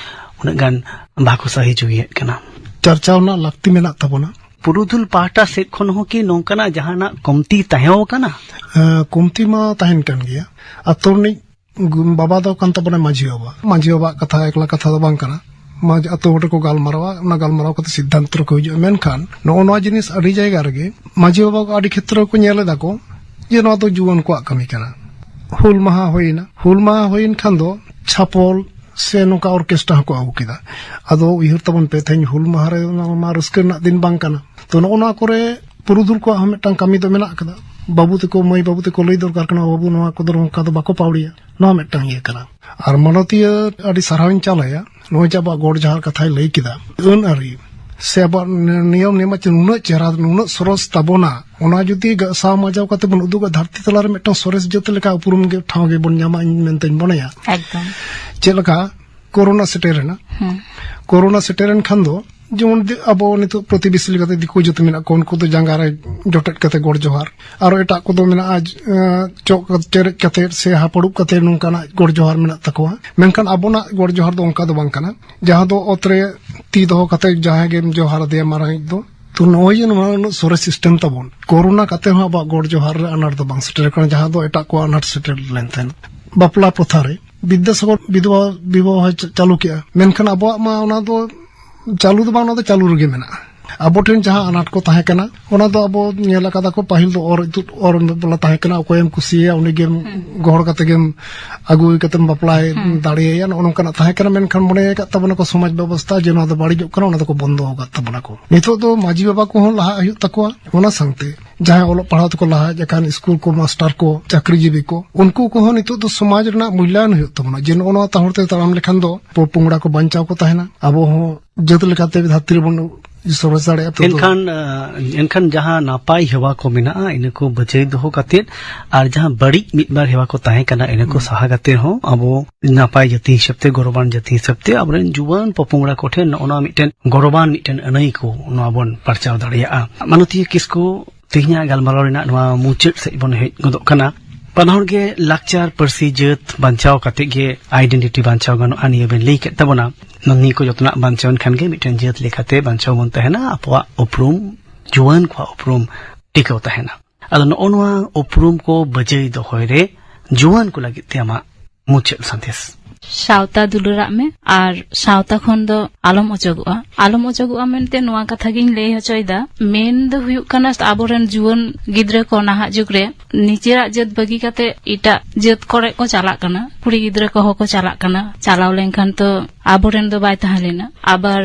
ᱩᱱᱟᱹᱜ ᱜᱟᱱ ᱵᱟᱠᱚ ᱥᱟᱹᱦᱤ ᱡᱩᱜᱤᱭᱮᱫ ᱠᱟᱱᱟ? ᱪᱟᱨᱪᱟᱣ ᱨᱮᱱᱟᱜ ᱞᱟᱹᱠᱛᱤ ᱢᱮᱱᱟᱜ ᱛᱟᱵᱚᱱᱟ᱾ ᱯᱩᱨᱩᱫᱷᱩᱞ ᱯᱟᱦᱴᱟ ᱥᱮᱫ ᱠᱷᱚᱱ ᱦᱚᱸ ᱠᱤ ᱱᱚᱝᱠᱟᱱᱟᱜ ᱡᱟᱦᱟᱱᱟᱜ ᱠᱚᱢᱛᱤ ᱛᱟᱦᱮᱸ ᱠᱟᱱᱟ? ᱦᱮᱸ, ᱠᱚᱢᱛᱤ ᱢᱟ ᱛᱟᱦᱮᱱ ᱠᱟᱱ ᱜᱮᱭᱟ᱾ ᱟᱛᱳ ᱨᱤᱱᱤᱡ ᱜᱩ-, ᱵᱟᱵᱟ ᱫᱚ ᱠᱟᱱ ᱛᱟᱵᱚᱱᱟ ᱢᱟᱹᱡᱷᱤ ᱵᱟᱵᱟ᱾ ᱢᱟᱹᱡᱷᱤ ᱵᱟᱵᱟᱣᱟᱜ ᱠᱟᱛᱷᱟ ᱮᱠᱞᱟ ᱠᱟᱛᱷᱟ ᱫᱚ ᱵᱟᱝ ᱠᱟᱱᱟ᱾ ᱢᱟᱹᱡᱷᱤ ᱟᱛᱳ ᱦᱚᱲ ᱨᱮᱠᱚ ᱜᱟᱞᱢᱟᱨᱟᱣᱟ, ᱚᱱᱟ ᱜᱟᱞᱢᱟᱨᱟᱣ ᱠᱟᱛᱮ ᱥᱤᱫᱽᱫᱷᱟᱱᱛᱚ ᱨᱮᱠᱚ ᱦᱤᱡᱩᱜᱼᱟ᱾ ᱢᱮᱱᱠᱷᱟᱱ ᱱᱚᱜᱼᱚ ᱱᱚᱣᱟ ᱡᱤᱱᱤᱥ ᱟᱹᱰᱤ ᱡᱟᱭᱜᱟ ᱨᱮᱜᱮ ᱢᱟᱹᱡᱷᱤ ᱵᱟᱵᱟ ᱠᱚ ᱟᱹᱰᱤ ᱠᱷᱮᱛᱨᱚ ᱠᱚ ᱧᱮᱞ ᱮᱫᱟ ᱠᱚ ᱡᱮ ᱱᱚᱣᱟ ᱫᱚ ᱡᱩᱣᱟᱹᱱ ᱠᱚᱣᱟᱜ ᱠᱟᱹᱢᱤ ᱠᱟᱱᱟ᱾ ᱦᱩᱞ ᱢᱟᱦᱟ ᱦᱩᱭᱱᱟ, ᱦᱩᱞ ᱢᱟᱦᱟ ᱦᱩᱭᱮᱱ ᱠᱷᱟᱱ ᱫᱚ ᱪᱷᱟᱯᱚᱞ ᱥᱮ ᱱᱚᱝᱠᱟ ᱚᱨᱠᱮᱥᱴᱨᱟ ᱦᱚᱸᱠᱚ ᱟᱹᱜᱩ ᱠᱮᱫᱟ᱾ ᱟᱫᱚ ᱩᱭᱦᱟᱹᱨ ᱛᱟᱵᱚᱱ ᱯᱮ, ᱛᱮᱦᱮᱧ ᱦᱩᱞ ᱢᱟᱦᱟ ᱨᱮ ᱚᱱᱟ ᱢᱟ ᱨᱟᱹᱥᱠᱟᱹ ᱨᱮᱱᱟᱜ ᱫᱤᱱ ᱵᱟᱝ ᱠᱟᱱᱟ᱾ ᱛᱚ ᱱᱚᱜᱼᱚ ᱱᱚᱣᱟ ᱠᱚᱨᱮ ᱯᱩᱨᱩᱫᱷᱩᱞ ᱠᱚᱣᱟᱜ ᱦᱚᱸ ᱢᱤᱫᱴᱟᱝ ᱠᱟᱹᱢᱤ ᱫᱚ ᱢᱮᱱᱟᱜ ᱟᱠᱟᱫᱟ᱾ ᱵᱟᱹᱵᱩ ᱛᱟᱠᱚ, ᱢᱟᱹᱭ ᱵᱟᱹᱵᱩ ᱛᱟᱠᱚ ᱞᱟᱹᱭ ᱫᱚᱨᱠᱟᱨ ᱠᱟᱱᱟ, "ᱵᱟᱹᱵᱩ, ᱱᱚᱣᱟ ᱠᱚᱫᱚ ᱱᱚᱝᱠᱟ ᱫᱚ ᱵᱟᱠᱚ ᱯᱟᱹᱣᱲᱤᱭᱟ", ᱱᱚᱣᱟ ᱢᱤᱫᱴᱟᱝ ᱤᱭᱟᱹ ᱠᱟᱱᱟ᱾ ᱟᱨ ᱢᱟᱱᱚᱛᱤᱭᱟᱹ ᱟᱹᱰᱤ ᱥᱟᱨᱦᱟᱣᱤᱧ ᱪᱟᱞ ᱟᱭᱟ, ᱱᱚᱜᱼᱚᱭ ᱡᱮ ᱟᱵᱚᱣᱟᱜ ᱜᱚᱰ ᱡᱟᱦᱟᱸ ᱠᱟᱛᱷᱟᱭ ᱞᱟᱹᱭ ᱠᱮᱫᱟ, ᱟᱹᱱ ᱟᱹᱨᱤ ᱥᱮ ᱟᱵᱚᱣᱟᱜ ᱱᱤᱭᱚᱢ ᱱᱮᱢᱟᱪᱟᱨ ᱱᱩᱱᱟᱹᱜ ᱪᱮᱦᱨᱟ, ᱱᱩᱱᱟᱹᱜ ᱥᱚᱨᱚᱥ ᱛᱟᱵᱚᱱᱟ, ᱚᱱᱟ ᱡᱩᱫᱤ ᱜᱟᱥᱟᱣ ᱢᱟᱡᱟᱣ ᱠᱟᱛᱮ ᱵᱚᱱ ᱩᱫᱩᱜᱟ ᱫᱷᱟᱹᱨᱛᱤ ᱛᱟᱞᱟ ᱨᱮ, ᱢᱤᱫᱴᱟᱝ ᱥᱚᱨᱮᱥ ᱡᱟᱹᱛ ᱞᱮᱠᱟ ᱩᱯᱨᱩᱢ ᱜᱮ, ᱴᱷᱟᱶ ᱜᱮᱵᱚᱱ ᱧᱟᱢᱟ, ᱤᱧ ᱢᱮᱱᱛᱮᱧ ᱢᱚᱱᱮᱭᱟ᱾ ᱮᱠᱫᱚᱢ᱾ ᱪᱮᱫ ᱞᱮᱠᱟ ᱠᱳᱨᱳᱱᱟ ᱥᱮᱴᱮᱨᱮᱱᱟ, ᱦᱩᱸ᱾ ᱠᱳᱨᱳᱱᱟ ᱥᱮᱴᱮᱨᱮᱱ ᱠᱷᱟᱱ ᱫᱚ ᱡᱮᱢᱚᱱ ᱫᱤ-, ᱟᱵᱚ ᱱᱤᱛᱚᱜ ᱯᱨᱚᱛᱤᱵᱮᱥᱤ ᱞᱮᱠᱟᱛᱮ ᱫᱤᱠᱩ ᱡᱟᱹᱛ ᱢᱮᱱᱟᱜ ᱠᱚᱣᱟ, ᱩᱱᱠᱩ ᱫᱚ ᱡᱟᱸᱜᱟ ᱨᱮ ᱡᱚᱴᱮᱫ ᱠᱟᱛᱮ ᱜᱚᱰ ᱡᱚᱦᱟᱨ, ᱟᱨᱚ ᱮᱴᱟᱜ ᱠᱚᱫᱚ ᱢᱮᱱᱟᱜᱼᱟ, ᱮᱸ, ᱪᱚᱜ ᱠᱟ-, ᱪᱮᱨᱮᱡ ᱠᱟᱛᱮ ᱥᱮ ᱦᱟᱯᱲᱩᱵ ᱠᱟᱛᱮ ᱱᱚᱝᱠᱟᱱᱟᱜ ᱜᱚᱰ ᱡᱚᱦᱟᱨ ᱢᱮᱱᱟᱜ ᱛᱟᱠᱚᱣᱟ᱾ ᱢᱮᱱᱠᱷᱟᱱ ᱟᱵᱚᱱᱟᱜ ᱜᱚᱰ ᱡᱚᱦᱟᱨ ᱫᱚ ᱚᱱᱠᱟ ᱫᱚ ᱵᱟᱝ ᱠᱟᱱᱟ, ᱡᱟᱦᱟᱸ ᱫᱚ ᱚᱛ ᱨᱮ ᱛᱤ ᱫᱚᱦᱚ ᱠᱟᱛᱮ ᱡᱟᱦᱟᱸᱭ ᱜᱮᱢ ᱡᱚᱦᱟᱨ ᱟᱫᱮᱭᱟ ᱢᱟᱨᱟᱝᱤᱡ ᱫᱚ᱾ ᱛᱚ ᱱᱚᱜᱼᱚᱭ ᱡᱮ ᱱᱚᱣᱟ ᱩᱱᱟᱹᱜ ᱥᱚᱨᱮᱥ ᱥᱤᱥᱴᱮᱢ ᱛᱟᱵᱚᱱ, ᱠᱳᱨᱳᱱᱟ ᱠᱟᱛᱮ ᱦᱚᱸ ᱟᱵᱚᱣᱟᱜ ᱜᱚᱰ ᱡᱚᱦᱟᱨ ᱨᱮ ᱟᱱᱟᱴ ᱫᱚ ᱵᱟᱝ ᱥᱮᱴᱮᱨ ᱟᱠᱟᱱᱟ, ᱡᱟᱦᱟᱸ ᱫᱚ ᱮᱴᱟᱜ ᱠᱚᱣᱟᱜ ᱟᱱᱟᱴ ᱥᱮᱴᱮᱨ ᱞᱮᱱ ᱛᱟᱦᱮᱸᱫ᱾ ᱵᱟᱯᱞᱟ ᱯᱨᱚᱛᱷᱟ ᱨᱮ ᱵᱤᱫᱽᱫᱟᱥᱟᱜᱚᱨ ᱵᱤᱫᱷᱚᱵᱟ ᱵᱤᱵᱟᱦᱚ ᱪᱟ-, ᱪᱟᱹᱞᱩ ᱠᱮᱜᱼᱟ, ᱢᱮᱱᱠᱷᱟᱱ ᱟᱵᱚᱣᱟᱜ ᱢᱟ ᱚᱱᱟ ᱫᱚ ᱪᱟᱹᱞᱩ ᱫᱚ ᱵᱟᱝ, ᱚᱱᱟ ᱫᱚ ᱪᱟᱹᱞᱩ ᱨᱮᱜᱮ ᱢᱮᱱᱟᱜᱼᱟ᱾ ᱟᱵᱚ ᱴᱷᱮᱱ ᱡᱟᱦᱟᱸ ᱟᱱᱟᱴ ᱠᱚ ᱛᱟᱦᱮᱸ ᱠᱟᱱᱟ, ᱚᱱᱟ ᱫᱚ ᱟᱵᱚ ᱧᱮᱞ ᱟᱠᱟᱫᱟ ᱠᱚ, ᱯᱟᱹᱦᱤᱞ ᱫᱚ ᱚᱨ ᱤᱛᱩᱫ ᱚᱨ ᱵᱟᱞᱟ ᱛᱟᱦᱮᱸ ᱠᱟᱱᱟ, ᱚᱠᱚᱭᱮᱢ ᱠᱩᱥᱤᱭᱟᱭᱟ ᱩᱱᱤ ᱜᱮᱢ ᱜᱚᱦᱚᱲ ᱠᱟᱛᱮ ᱜᱮᱢ ᱟᱹᱜᱩ ᱠᱟᱛᱮᱢ ᱵᱟᱯᱞᱟᱭ ᱫᱟᱲᱮᱭᱟᱭᱟ, ᱱᱚᱜᱼᱚ ᱱᱚᱝᱠᱟᱱᱟᱜ ᱛᱟᱦᱮᱸ ᱠᱟᱱᱟ᱾ ᱢᱮᱱᱠᱷᱟᱱ ᱢᱚᱱᱮ ᱟᱠᱟᱫ ᱛᱟᱵᱚᱱᱟ ᱠᱚ ᱥᱚᱢᱟᱡᱽ ᱵᱮᱵᱚᱥᱛᱷᱟ ᱡᱮ ᱱᱚᱣᱟ ᱫᱚ ᱵᱟᱹᱲᱤᱡᱚᱜ ᱠᱟᱱᱟ, ᱚᱱᱟ ᱫᱚᱠᱚ ᱵᱚᱱᱫᱚ ᱟᱠᱟᱫ ᱛᱟᱵᱚᱱᱟ ᱠᱚ᱾ ᱱᱤᱛᱚᱜ ᱫᱚ ᱢᱟᱹᱡᱷᱤ ᱵᱟᱵᱟ ᱠᱚᱦᱚᱸ ᱞᱟᱦᱟᱜ ᱦᱩᱭᱩᱜ ᱛᱟᱠᱚᱣᱟ, ᱚᱱᱟ ᱥᱟᱶᱛᱮ ᱡᱟᱦᱟᱸᱭ ᱚᱞᱚᱜ ᱯᱟᱲᱦᱟᱣ ᱛᱮᱠᱚ ᱞᱟᱦᱟ ᱦᱮᱡ ᱟᱠᱟᱱ, ᱥᱠᱩᱞ ᱠᱚ, ᱢᱟᱥᱴᱟᱨ ᱠᱚ, ᱪᱟᱹᱠᱨᱤᱡᱤᱵᱤ ᱠᱚ, ᱩᱱᱠᱩ ᱠᱚᱦᱚᱸ ᱱᱤᱛᱚᱜ ᱫᱚ ᱥᱚᱢᱟᱡᱽ ᱨᱮᱱᱟᱜ ᱢᱩᱞᱞᱟᱭᱚᱱ ᱦᱩᱭᱩᱜ ᱛᱟᱵᱚᱱᱟ, ᱡᱮ ᱱᱚᱜᱼᱚ ᱱᱚᱣᱟ ᱛᱟᱦᱚᱨ ᱛᱮ ᱛᱟᱲᱟᱢ ᱞᱮᱠᱷᱟᱱ ᱫᱚ ᱯᱚ-, ᱯᱚᱝᱲᱟ ᱠᱚ ᱵᱟᱧᱪᱟᱣ ᱠᱚ ᱛᱟᱦᱮᱱᱟ, ᱟᱵᱚ ᱦᱚᱸ ᱡᱟᱹᱛ ᱞᱮᱠᱟᱛᱮ ᱫᱷᱟᱹᱨᱛᱤ ᱨᱮᱵᱚᱱ ᱥᱚᱨᱮᱥ ᱫᱟᱲᱮᱭᱟᱜᱼᱟ᱾ ᱛᱚ, ᱮᱱᱠᱷᱟᱱ, ᱟᱸ, ᱮᱱᱠᱷᱟᱱ ᱡᱟᱦᱟᱸ ᱱᱟᱯᱟᱭ ᱦᱮᱣᱟ ᱠᱚ ᱢᱮᱱᱟᱜᱼᱟ, ᱤᱱᱟᱹ ᱠᱚ ᱵᱟᱹᱡᱟᱹᱭ ᱫᱚᱦᱚ ᱠᱟᱛᱮᱫ, ᱟᱨ ᱡᱟᱦᱟᱸ ᱵᱟᱹᱲᱤᱡ ᱢᱤᱫ ᱵᱟᱨ ᱦᱮᱣᱟ ᱠᱚ ᱛᱟᱦᱮᱸ ᱠᱟᱱᱟ, ᱤᱱᱟᱹ ᱠᱚ ᱥᱟᱦᱟ ᱠᱟᱛᱮᱫ ᱦᱚᱸ ᱟᱵᱚ ᱱᱟᱯᱟᱭ ᱡᱟᱹᱛᱤ ᱦᱤᱥᱟᱹᱵ ᱛᱮ, ᱜᱚᱨᱚᱵᱟᱱ ᱡᱟᱹᱛᱤ ᱦᱤᱥᱟᱹᱵ ᱛᱮ, ᱟᱵᱚᱨᱮᱱ ᱡᱩᱣᱟᱹᱱ ᱯᱚᱯᱚᱝᱲᱟ ᱠᱚᱴᱷᱮᱱ ᱱᱚᱜᱼᱚ ᱱᱚᱣᱟ ᱢᱤᱫᱴᱮᱱ ᱜᱚᱨᱚᱵᱟᱱ ᱢᱤᱫᱴᱮᱱ ᱟᱹᱱᱟᱹᱭ ᱠᱚ ᱱᱚᱣᱟ ᱵᱚᱱ ᱯᱟᱨᱪᱟᱣ ᱫᱟᱲᱮᱭᱟᱜᱼᱟ᱾ ᱢᱟᱱᱚᱛᱤᱭᱟᱹ ᱠᱤᱥᱠᱩ, ᱛᱮᱦᱮᱧᱟᱜ ᱜᱟᱞᱢᱟᱨᱟᱣ ᱨᱮᱱᱟᱜ ᱱᱚᱣᱟ ᱢᱩᱪᱟᱹᱫ ᱥᱮᱫ ᱵᱚᱱ ᱦᱮᱡ ᱜᱚᱫᱚᱜ ᱠᱟᱱᱟ᱾ ᱵᱟᱱᱟ ᱦᱚᱲ ᱜᱮ ᱞᱟᱠᱪᱟᱨ, ᱯᱟᱹᱨᱥᱤ, ᱡᱟᱹᱛ ᱵᱟᱧᱪᱟᱣ ᱠᱟᱛᱮ ᱜᱮ identity ᱵᱟᱧᱪᱟᱣ ᱜᱟᱱᱚᱜᱼᱟ, ᱱᱤᱭᱟᱹ ᱵᱮᱱ ᱞᱟᱹᱭ ᱠᱮᱫ ᱛᱟᱵᱚᱱᱟ᱾ ᱱᱤᱭᱟᱹ ᱠᱚ ᱡᱚᱛᱚᱱᱟᱜ ᱵᱟᱧᱪᱟᱣ ᱮᱱ ᱠᱷᱟᱱ ᱜᱮ ᱢᱤᱫᱴᱮᱱ ᱡᱟᱹᱛ ᱞᱮᱠᱟᱛᱮ ᱵᱟᱧᱪᱟᱣ ᱵᱚᱱ ᱛᱟᱦᱮᱱᱟ, ᱟᱵᱚᱣᱟᱜ ᱩᱯᱨᱩᱢ, ᱡᱩᱣᱟᱹᱱ ᱠᱚᱣᱟᱜ ᱩᱯᱨᱩᱢ ᱴᱤᱠᱟᱹᱣ ᱛᱟᱦᱮᱱᱟ᱾ ᱟᱫᱚ ᱱᱚᱜᱼᱚ ᱱᱚᱣᱟ ᱩᱯᱨᱩᱢ ᱠᱚ ᱵᱟᱹᱡᱟᱹᱭ ᱫᱚᱦᱚᱭ ᱨᱮ ᱡᱩᱣᱟᱹᱱ ᱠᱚ ᱞᱟᱹᱜᱤᱫ ᱛᱮ ᱟᱢᱟᱜ ᱢᱩᱪᱟᱹᱫ ᱥᱟᱸᱫᱮᱥ? ᱥᱟᱶᱛᱟ ᱫᱩᱞᱟᱹᱲᱟᱜ ᱢᱮ ᱟᱨ ᱥᱟᱶᱛᱟ ᱠᱷᱚᱱ ᱫᱚ ᱟᱞᱚᱢ ᱚᱪᱚᱜᱚᱜᱼᱟ᱾ ᱟᱞᱚᱢ ᱚᱪᱚᱜᱚᱜᱼᱟ ᱢᱮᱱᱛᱮ ᱱᱚᱣᱟ ᱠᱟᱛᱷᱟ ᱜᱤᱧ ᱞᱟᱹᱭ ᱦᱚᱪᱚᱭᱮᱫᱟ, ᱢᱮᱱ ᱫᱚ ᱦᱩᱭᱩᱜ ᱠᱟᱱᱟ ᱟᱵᱚᱨᱮᱱ ᱡᱩᱣᱟᱹᱱ ᱜᱤᱫᱽᱨᱟᱹ ᱠᱚ ᱱᱟᱦᱟᱜ ᱡᱩᱜᱽ ᱨᱮ ᱱᱤᱡᱮᱨᱟᱜ ᱡᱟᱹᱛ ᱵᱟᱹᱜᱤ ᱠᱟᱛᱮ ᱮᱴᱟᱜ ᱡᱟᱹᱛ ᱠᱚᱨᱮ ᱠᱚ ᱪᱟᱞᱟᱜ ᱠᱟᱱᱟ᱾ ᱠᱩᱲᱤ ᱜᱤᱫᱽᱨᱟᱹ ᱠᱚᱦᱚᱸ ᱠᱚ ᱪᱟᱞᱟᱜ ᱠᱟᱱᱟ, ᱪᱟᱞᱟᱣ ᱞᱮᱱᱠᱷᱟᱱ ᱛᱚ ᱟᱵᱚᱨᱮᱱ ᱫᱚ ᱵᱟᱭ ᱛᱟᱦᱮᱸ ᱞᱮᱱᱟ᱾ ᱟᱵᱟᱨ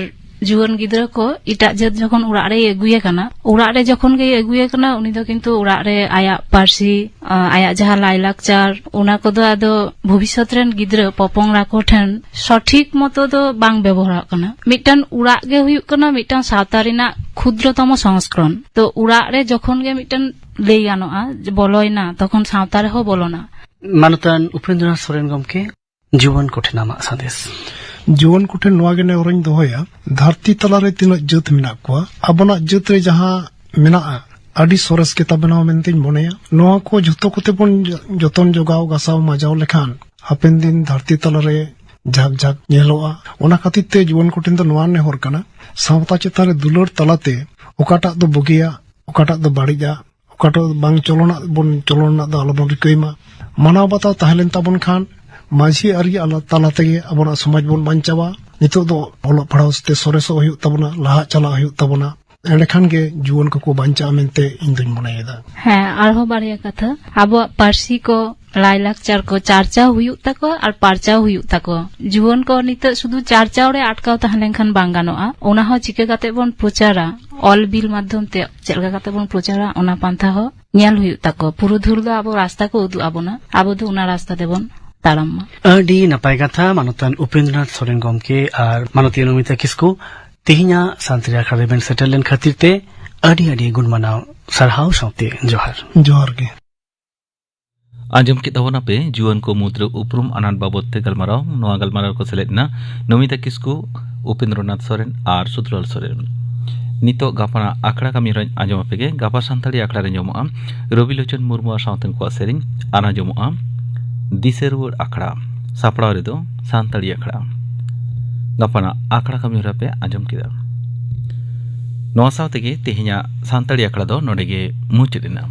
ᱡᱩᱣᱟᱹᱱ ᱜᱤᱫᱽᱨᱟᱹ ᱠᱚ ᱮᱴᱟᱜ ᱡᱟᱹᱛ ᱡᱚᱠᱷᱚᱱ ᱚᱲᱟᱜ ᱨᱮᱭ ᱟᱹᱜᱩᱭᱮ ᱠᱟᱱᱟ, ᱚᱲᱟᱜ ᱨᱮ ᱡᱚᱠᱷᱚᱱ ᱜᱮᱭ ᱟᱹᱜᱩᱭᱮ ᱠᱟᱱᱟ, ᱩᱱᱤ ᱫᱚ ᱠᱤᱱᱛᱩ ᱚᱲᱟᱜ ᱨᱮ ᱟᱭᱟᱜ ᱯᱟᱹᱨᱥᱤ, ᱟ, ᱟᱭᱟᱜ ᱡᱟᱦᱟᱸ ᱞᱟᱭᱞᱟᱠᱪᱟᱨ, ᱚᱱᱟ ᱠᱚᱫᱚ ᱟᱫᱚ ᱵᱷᱚᱵᱤᱥᱥᱚᱛ ᱨᱮᱱ ᱜᱤᱫᱽᱨᱟᱹ ᱯᱚᱯᱚᱝᱲᱟ ᱠᱚ ᱴᱷᱮᱱ ᱥᱚᱴᱷᱤᱠ ᱢᱚᱛᱚ ᱫᱚ ᱵᱟᱝ ᱵᱮᱵᱚᱦᱟᱨᱚᱜ ᱠᱟᱱᱟ᱾ ᱢᱤᱫᱴᱟᱝ ᱚᱲᱟᱜ ᱜᱮ ᱦᱩᱭᱩᱜ ᱠᱟᱱᱟ ᱢᱤᱫᱴᱟᱝ ᱥᱟᱶᱛᱟ ᱨᱮᱱᱟᱜ ᱠᱷᱩᱫᱨᱚᱛᱚᱢᱚ ᱥᱚᱝᱥᱠᱨᱚᱱ᱾ ᱛᱚ ᱚᱲᱟᱜ ᱨᱮ ᱡᱚᱠᱷᱚᱱ ᱜᱮ ᱢᱤᱫᱴᱟᱝ ᱞᱟᱹᱭ ᱜᱟᱱᱚᱜᱼᱟ ᱡᱮ ᱵᱚᱞᱚᱭᱮᱱᱟ, ᱛᱚᱠᱷᱚᱱ ᱥᱟᱶᱛᱟ ᱨᱮᱦᱚᱸ ᱵᱚᱞᱚᱱᱟ᱾ ᱢᱟᱱᱚᱛᱟᱱ ᱩᱯᱮᱱᱫᱨᱚᱱᱟᱛᱷ ᱥᱚᱨᱮᱱ ᱜᱚᱢᱠᱮ, ᱡᱩᱣᱟᱹᱱ ᱠᱚᱴᱷᱮᱱ ᱟᱢᱟᱜ ᱥᱟᱸᱫᱮᱥ? ᱡᱩᱣᱟᱹᱱ ᱠᱚᱴᱷᱮᱱ ᱱᱚᱣᱟ ᱜᱮ ᱱᱮᱦᱚᱨᱤᱧ ᱫᱚᱦᱚᱭᱟ, ᱫᱷᱟᱹᱨᱛᱤ ᱛᱟᱞᱟᱨᱮ ᱛᱤᱱᱟᱹᱜ ᱡᱟᱹᱛ ᱢᱮᱱᱟᱜ ᱠᱚᱣᱟ, ᱟᱵᱚᱱᱟᱜ ᱡᱟᱹᱛ ᱨᱮ ᱡᱟᱦᱟᱸ ᱢᱮᱱᱟᱜᱼᱟ, ᱟᱹᱰᱤ ᱥᱚᱨᱮᱥ ᱜᱮ ᱛᱟᱵᱚᱱᱟ ᱢᱮᱱᱛᱮᱧ ᱢᱚᱱᱮᱭᱟ᱾ ᱱᱚᱣᱟ ᱠᱚ ᱡᱷᱚᱛᱚ ᱠᱚᱛᱮ ᱵᱚᱱ ᱡᱚ-, ᱡᱚᱛᱚᱱ ᱡᱚᱜᱟᱣ ᱜᱟᱥᱟᱣ ᱢᱟᱡᱟᱣ ᱞᱮᱠᱷᱟᱱ ᱦᱟᱯᱮᱱ ᱫᱤᱱ ᱫᱷᱟᱹᱨᱛᱤ ᱛᱟᱞᱟᱨᱮ ᱡᱷᱟᱠ ᱡᱷᱟᱠ ᱧᱮᱞᱚᱜᱼᱟ᱾ ᱚᱱᱟ ᱠᱷᱟᱹᱛᱤᱨ ᱛᱮ ᱡᱩᱣᱟᱹᱱ ᱠᱚᱴᱷᱮᱱ ᱫᱚ ᱱᱚᱣᱟ ᱱᱮᱦᱚᱨ ᱠᱟᱱᱟ, ᱥᱟᱶᱛᱟ ᱪᱮᱛᱟᱱ ᱨᱮ ᱫᱩᱞᱟᱹᱲ ᱛᱟᱞᱟᱛᱮ ᱚᱠᱟᱴᱟᱜ ᱫᱚ ᱵᱩᱜᱤᱭᱟ, ᱚᱠᱟᱴᱟᱜ ᱫᱚ ᱵᱟᱹᱲᱤᱡᱼᱟ, ᱚᱠᱟᱴᱟᱜ ᱵᱟᱝ ᱪᱚᱞᱚᱱᱟᱜ ᱵᱚᱱ ᱪᱚᱞᱚᱱ ᱨᱮᱱᱟᱜ ᱫᱚ ᱟᱞᱚᱵᱚᱱ ᱨᱤᱠᱟᱹᱭ ᱢᱟ᱾ ᱢᱟᱱᱟᱣ ᱵᱟᱛᱟᱣ ᱛᱟᱦᱮᱸ ᱞᱮᱱ ᱛᱟᱵᱚᱱ ᱠᱷᱟᱱ ᱢᱟᱹᱡᱷᱤ ᱟᱹᱨᱤ ᱟᱞᱟ-, ᱛᱟᱞᱟ ᱛᱮᱜᱮ ᱟᱵᱚᱱᱟᱜ ᱥᱚᱢᱟᱡᱽ ᱵᱚᱱ ᱵᱟᱧᱪᱟᱣᱟ᱾ ᱱᱤᱛᱚᱜ ᱫᱚ ᱚᱞᱚᱜ ᱯᱟᱲᱦᱟᱣ ᱛᱮ ᱥᱚᱨᱮᱥᱚᱜ ᱦᱩᱭᱩᱜ ᱛᱟᱵᱚᱱᱟ, ᱞᱟᱦᱟ ᱪᱟᱞᱟᱜ ᱦᱩᱭᱩᱜ ᱛᱟᱵᱚᱱᱟ᱾ ᱮᱸᱰᱮᱠᱷᱟᱱ ᱜᱮ ᱡᱩᱣᱟᱹᱱ ᱠᱚᱠᱚ ᱵᱟᱧᱪᱟᱜᱼᱟ ᱢᱮᱱᱛᱮ ᱤᱧ ᱫᱩᱧ ᱢᱚᱱᱮᱭᱮᱫᱟ᱾ ᱦᱮᱸ, ᱟᱨᱦᱚᱸ ᱵᱟᱨᱭᱟ ᱠᱟᱛᱷᱟ᱾ ᱟᱵᱚᱣᱟᱜ ᱯᱟᱹᱨᱥᱤ ᱠᱚ, ᱞᱟᱭᱼᱞᱟᱠᱪᱟᱨ ᱠᱚ ᱪᱟᱨᱪᱟᱣ ᱦᱩᱭᱩᱜ ᱛᱟᱠᱚᱣᱟ ᱟᱨ ᱯᱟᱨᱪᱟᱣ ᱦᱩᱭᱩᱜ ᱛᱟᱠᱚᱣᱟ᱾ ᱡᱩᱣᱟᱹᱱ ᱠᱚ ᱱᱤᱛᱚᱜ ᱥᱩᱫᱷᱩ ᱪᱟᱨᱪᱟᱣ ᱨᱮ ᱟᱴᱠᱟᱣ ᱛᱟᱦᱮᱸ ᱞᱮᱱᱠᱷᱟᱱ ᱵᱟᱝ ᱜᱟᱱᱚᱜᱼᱟ, ᱚᱱᱟ ᱦᱚᱸ ᱪᱤᱠᱟᱹ ᱠᱟᱛᱮ ᱵᱚᱱ ᱯᱨᱚᱪᱟᱨᱟ, ᱚᱞ ᱵᱤᱞ ᱢᱟᱫᱽᱫᱷᱚᱢ ᱛᱮ ᱪᱮᱫ ᱞᱮᱠᱟ ᱠᱟᱛᱮ ᱵᱚᱱ ᱯᱨᱚᱪᱟᱨᱟ, ᱚᱱᱟ ᱯᱟᱱᱛᱷᱟ ᱦᱚᱸ ᱧᱮᱞ ᱦᱩᱭᱩᱜ ᱛᱟᱠᱚᱣᱟ᱾ ᱯᱩᱨᱩᱫᱷᱩᱞ ᱫᱚ ᱟᱵᱚ ᱨᱟᱥᱛᱟ ᱠᱚ ᱩᱫᱩᱜ ᱟᱵᱚᱱᱟ, ᱟᱵᱚ ᱫᱚ ᱚᱱᱟ ᱨᱟᱥᱛᱟ ᱛᱮᱵᱚᱱ ᱛᱟᱲᱟᱢ ᱢᱟ᱾ ᱟᱹᱰᱤ ᱱᱟᱯᱟᱭ ᱠᱟᱛᱷᱟ, ᱢᱟᱱᱚᱛᱟᱱ ᱩᱯᱮᱱᱫᱨᱚᱱᱟᱛᱷ ᱥᱚᱨᱮᱱ ᱜᱚᱢᱠᱮ ᱟᱨ ᱢᱟᱱᱚᱛᱤᱭᱟᱹ ᱱᱚᱢᱤᱛᱟ ᱠᱤᱥᱠᱩ᱾ ᱛᱮᱦᱮᱧᱟᱜ ᱥᱟᱱᱛᱟᱲᱤ ᱟᱠᱷᱲᱟ ᱨᱮᱵᱮᱱ ᱥᱮᱴᱮᱨ ᱞᱮᱱ ᱠᱷᱟᱹᱛᱤᱨ ᱛᱮ ᱟᱹᱰᱤ ᱟᱹᱰᱤ ᱜᱩᱱ ᱢᱟᱱᱟᱣ ᱥᱟᱨᱦᱟᱣ ᱥᱟᱶᱛᱮ ᱡᱚᱦᱟᱨ᱾ ᱡᱚᱦᱟᱨ ᱜᱮ᱾ ᱟᱸᱡᱚᱢ ᱠᱮᱫ ᱛᱟᱵᱚᱱᱟᱯᱮ ᱡᱩᱣᱟᱹᱱ ᱠᱚ ᱢᱩᱫᱽᱨᱮ ᱩᱯᱨᱩᱢ ᱟᱱᱟᱴ ᱵᱟᱵᱚᱫ ᱛᱮ ᱜᱟᱞᱢᱟᱨᱟᱣ᱾ ᱱᱚᱣᱟ ᱜᱟᱞᱢᱟᱨᱟᱣ ᱨᱮᱠᱚ ᱥᱮᱞᱮᱫ ᱮᱱᱟ ᱱᱚᱢᱤᱛᱟ ᱠᱤᱥᱠᱩ, ᱩᱯᱮᱱᱫᱨᱚᱱᱟᱛᱷ ᱥᱚᱨᱮᱱ ᱟᱨ ᱥᱩᱫᱷᱩᱞᱟᱞ ᱥᱚᱨᱮᱱ᱾ ᱱᱤᱛᱚᱜ ᱜᱟᱯᱟ ᱟᱠᱷᱲᱟ ᱠᱟᱹᱢᱤ ᱦᱚᱨᱟᱧ ᱟᱸᱡᱚᱢ ᱟᱯᱮ ᱜᱮ᱾ ᱜᱟᱯᱟ ᱥᱟᱱᱛᱟᱲᱤ ᱟᱠᱷᱲᱟ ᱨᱮ ᱟᱸᱡᱚᱢᱚᱜᱼᱟ ᱨᱚᱵᱤᱞᱳᱪᱚᱱ ᱢᱩᱨᱢᱩ ᱟᱨ ᱥᱟᱶᱛᱮ ᱩᱱᱠᱩᱣᱟᱜ ᱥᱮᱨᱮᱧ, ᱟᱨ ᱟᱸᱡᱚᱢᱚᱜᱼᱟ ᱫᱤᱥᱟᱹ ᱨᱩᱣᱟᱹᱲ ᱟᱠᱷᱲᱟ᱾ ᱥᱟᱯᱲᱟᱣ ᱨᱮᱫᱚ ᱥᱟᱱᱛᱟᱲᱤ ᱟᱠᱷᱲᱟ᱾ ᱜᱟᱯᱟ ᱟᱠᱷᱲᱟ ᱠᱟᱹᱢᱤ ᱦᱚᱨᱟ ᱯᱮ ᱟᱸᱡᱚᱢ ᱠᱮᱫᱟ᱾ ᱱᱚᱣᱟ ᱥᱟᱶ ᱛᱮᱜᱮ ᱛᱮᱦᱮᱧᱟᱜ ᱥᱟᱱᱛᱟᱲᱤ ᱟᱠᱷᱲᱟ ᱫᱚ ᱱᱚᱰᱮ ᱜᱮ ᱢᱩᱪᱟᱹᱫ ᱮᱱᱟ᱾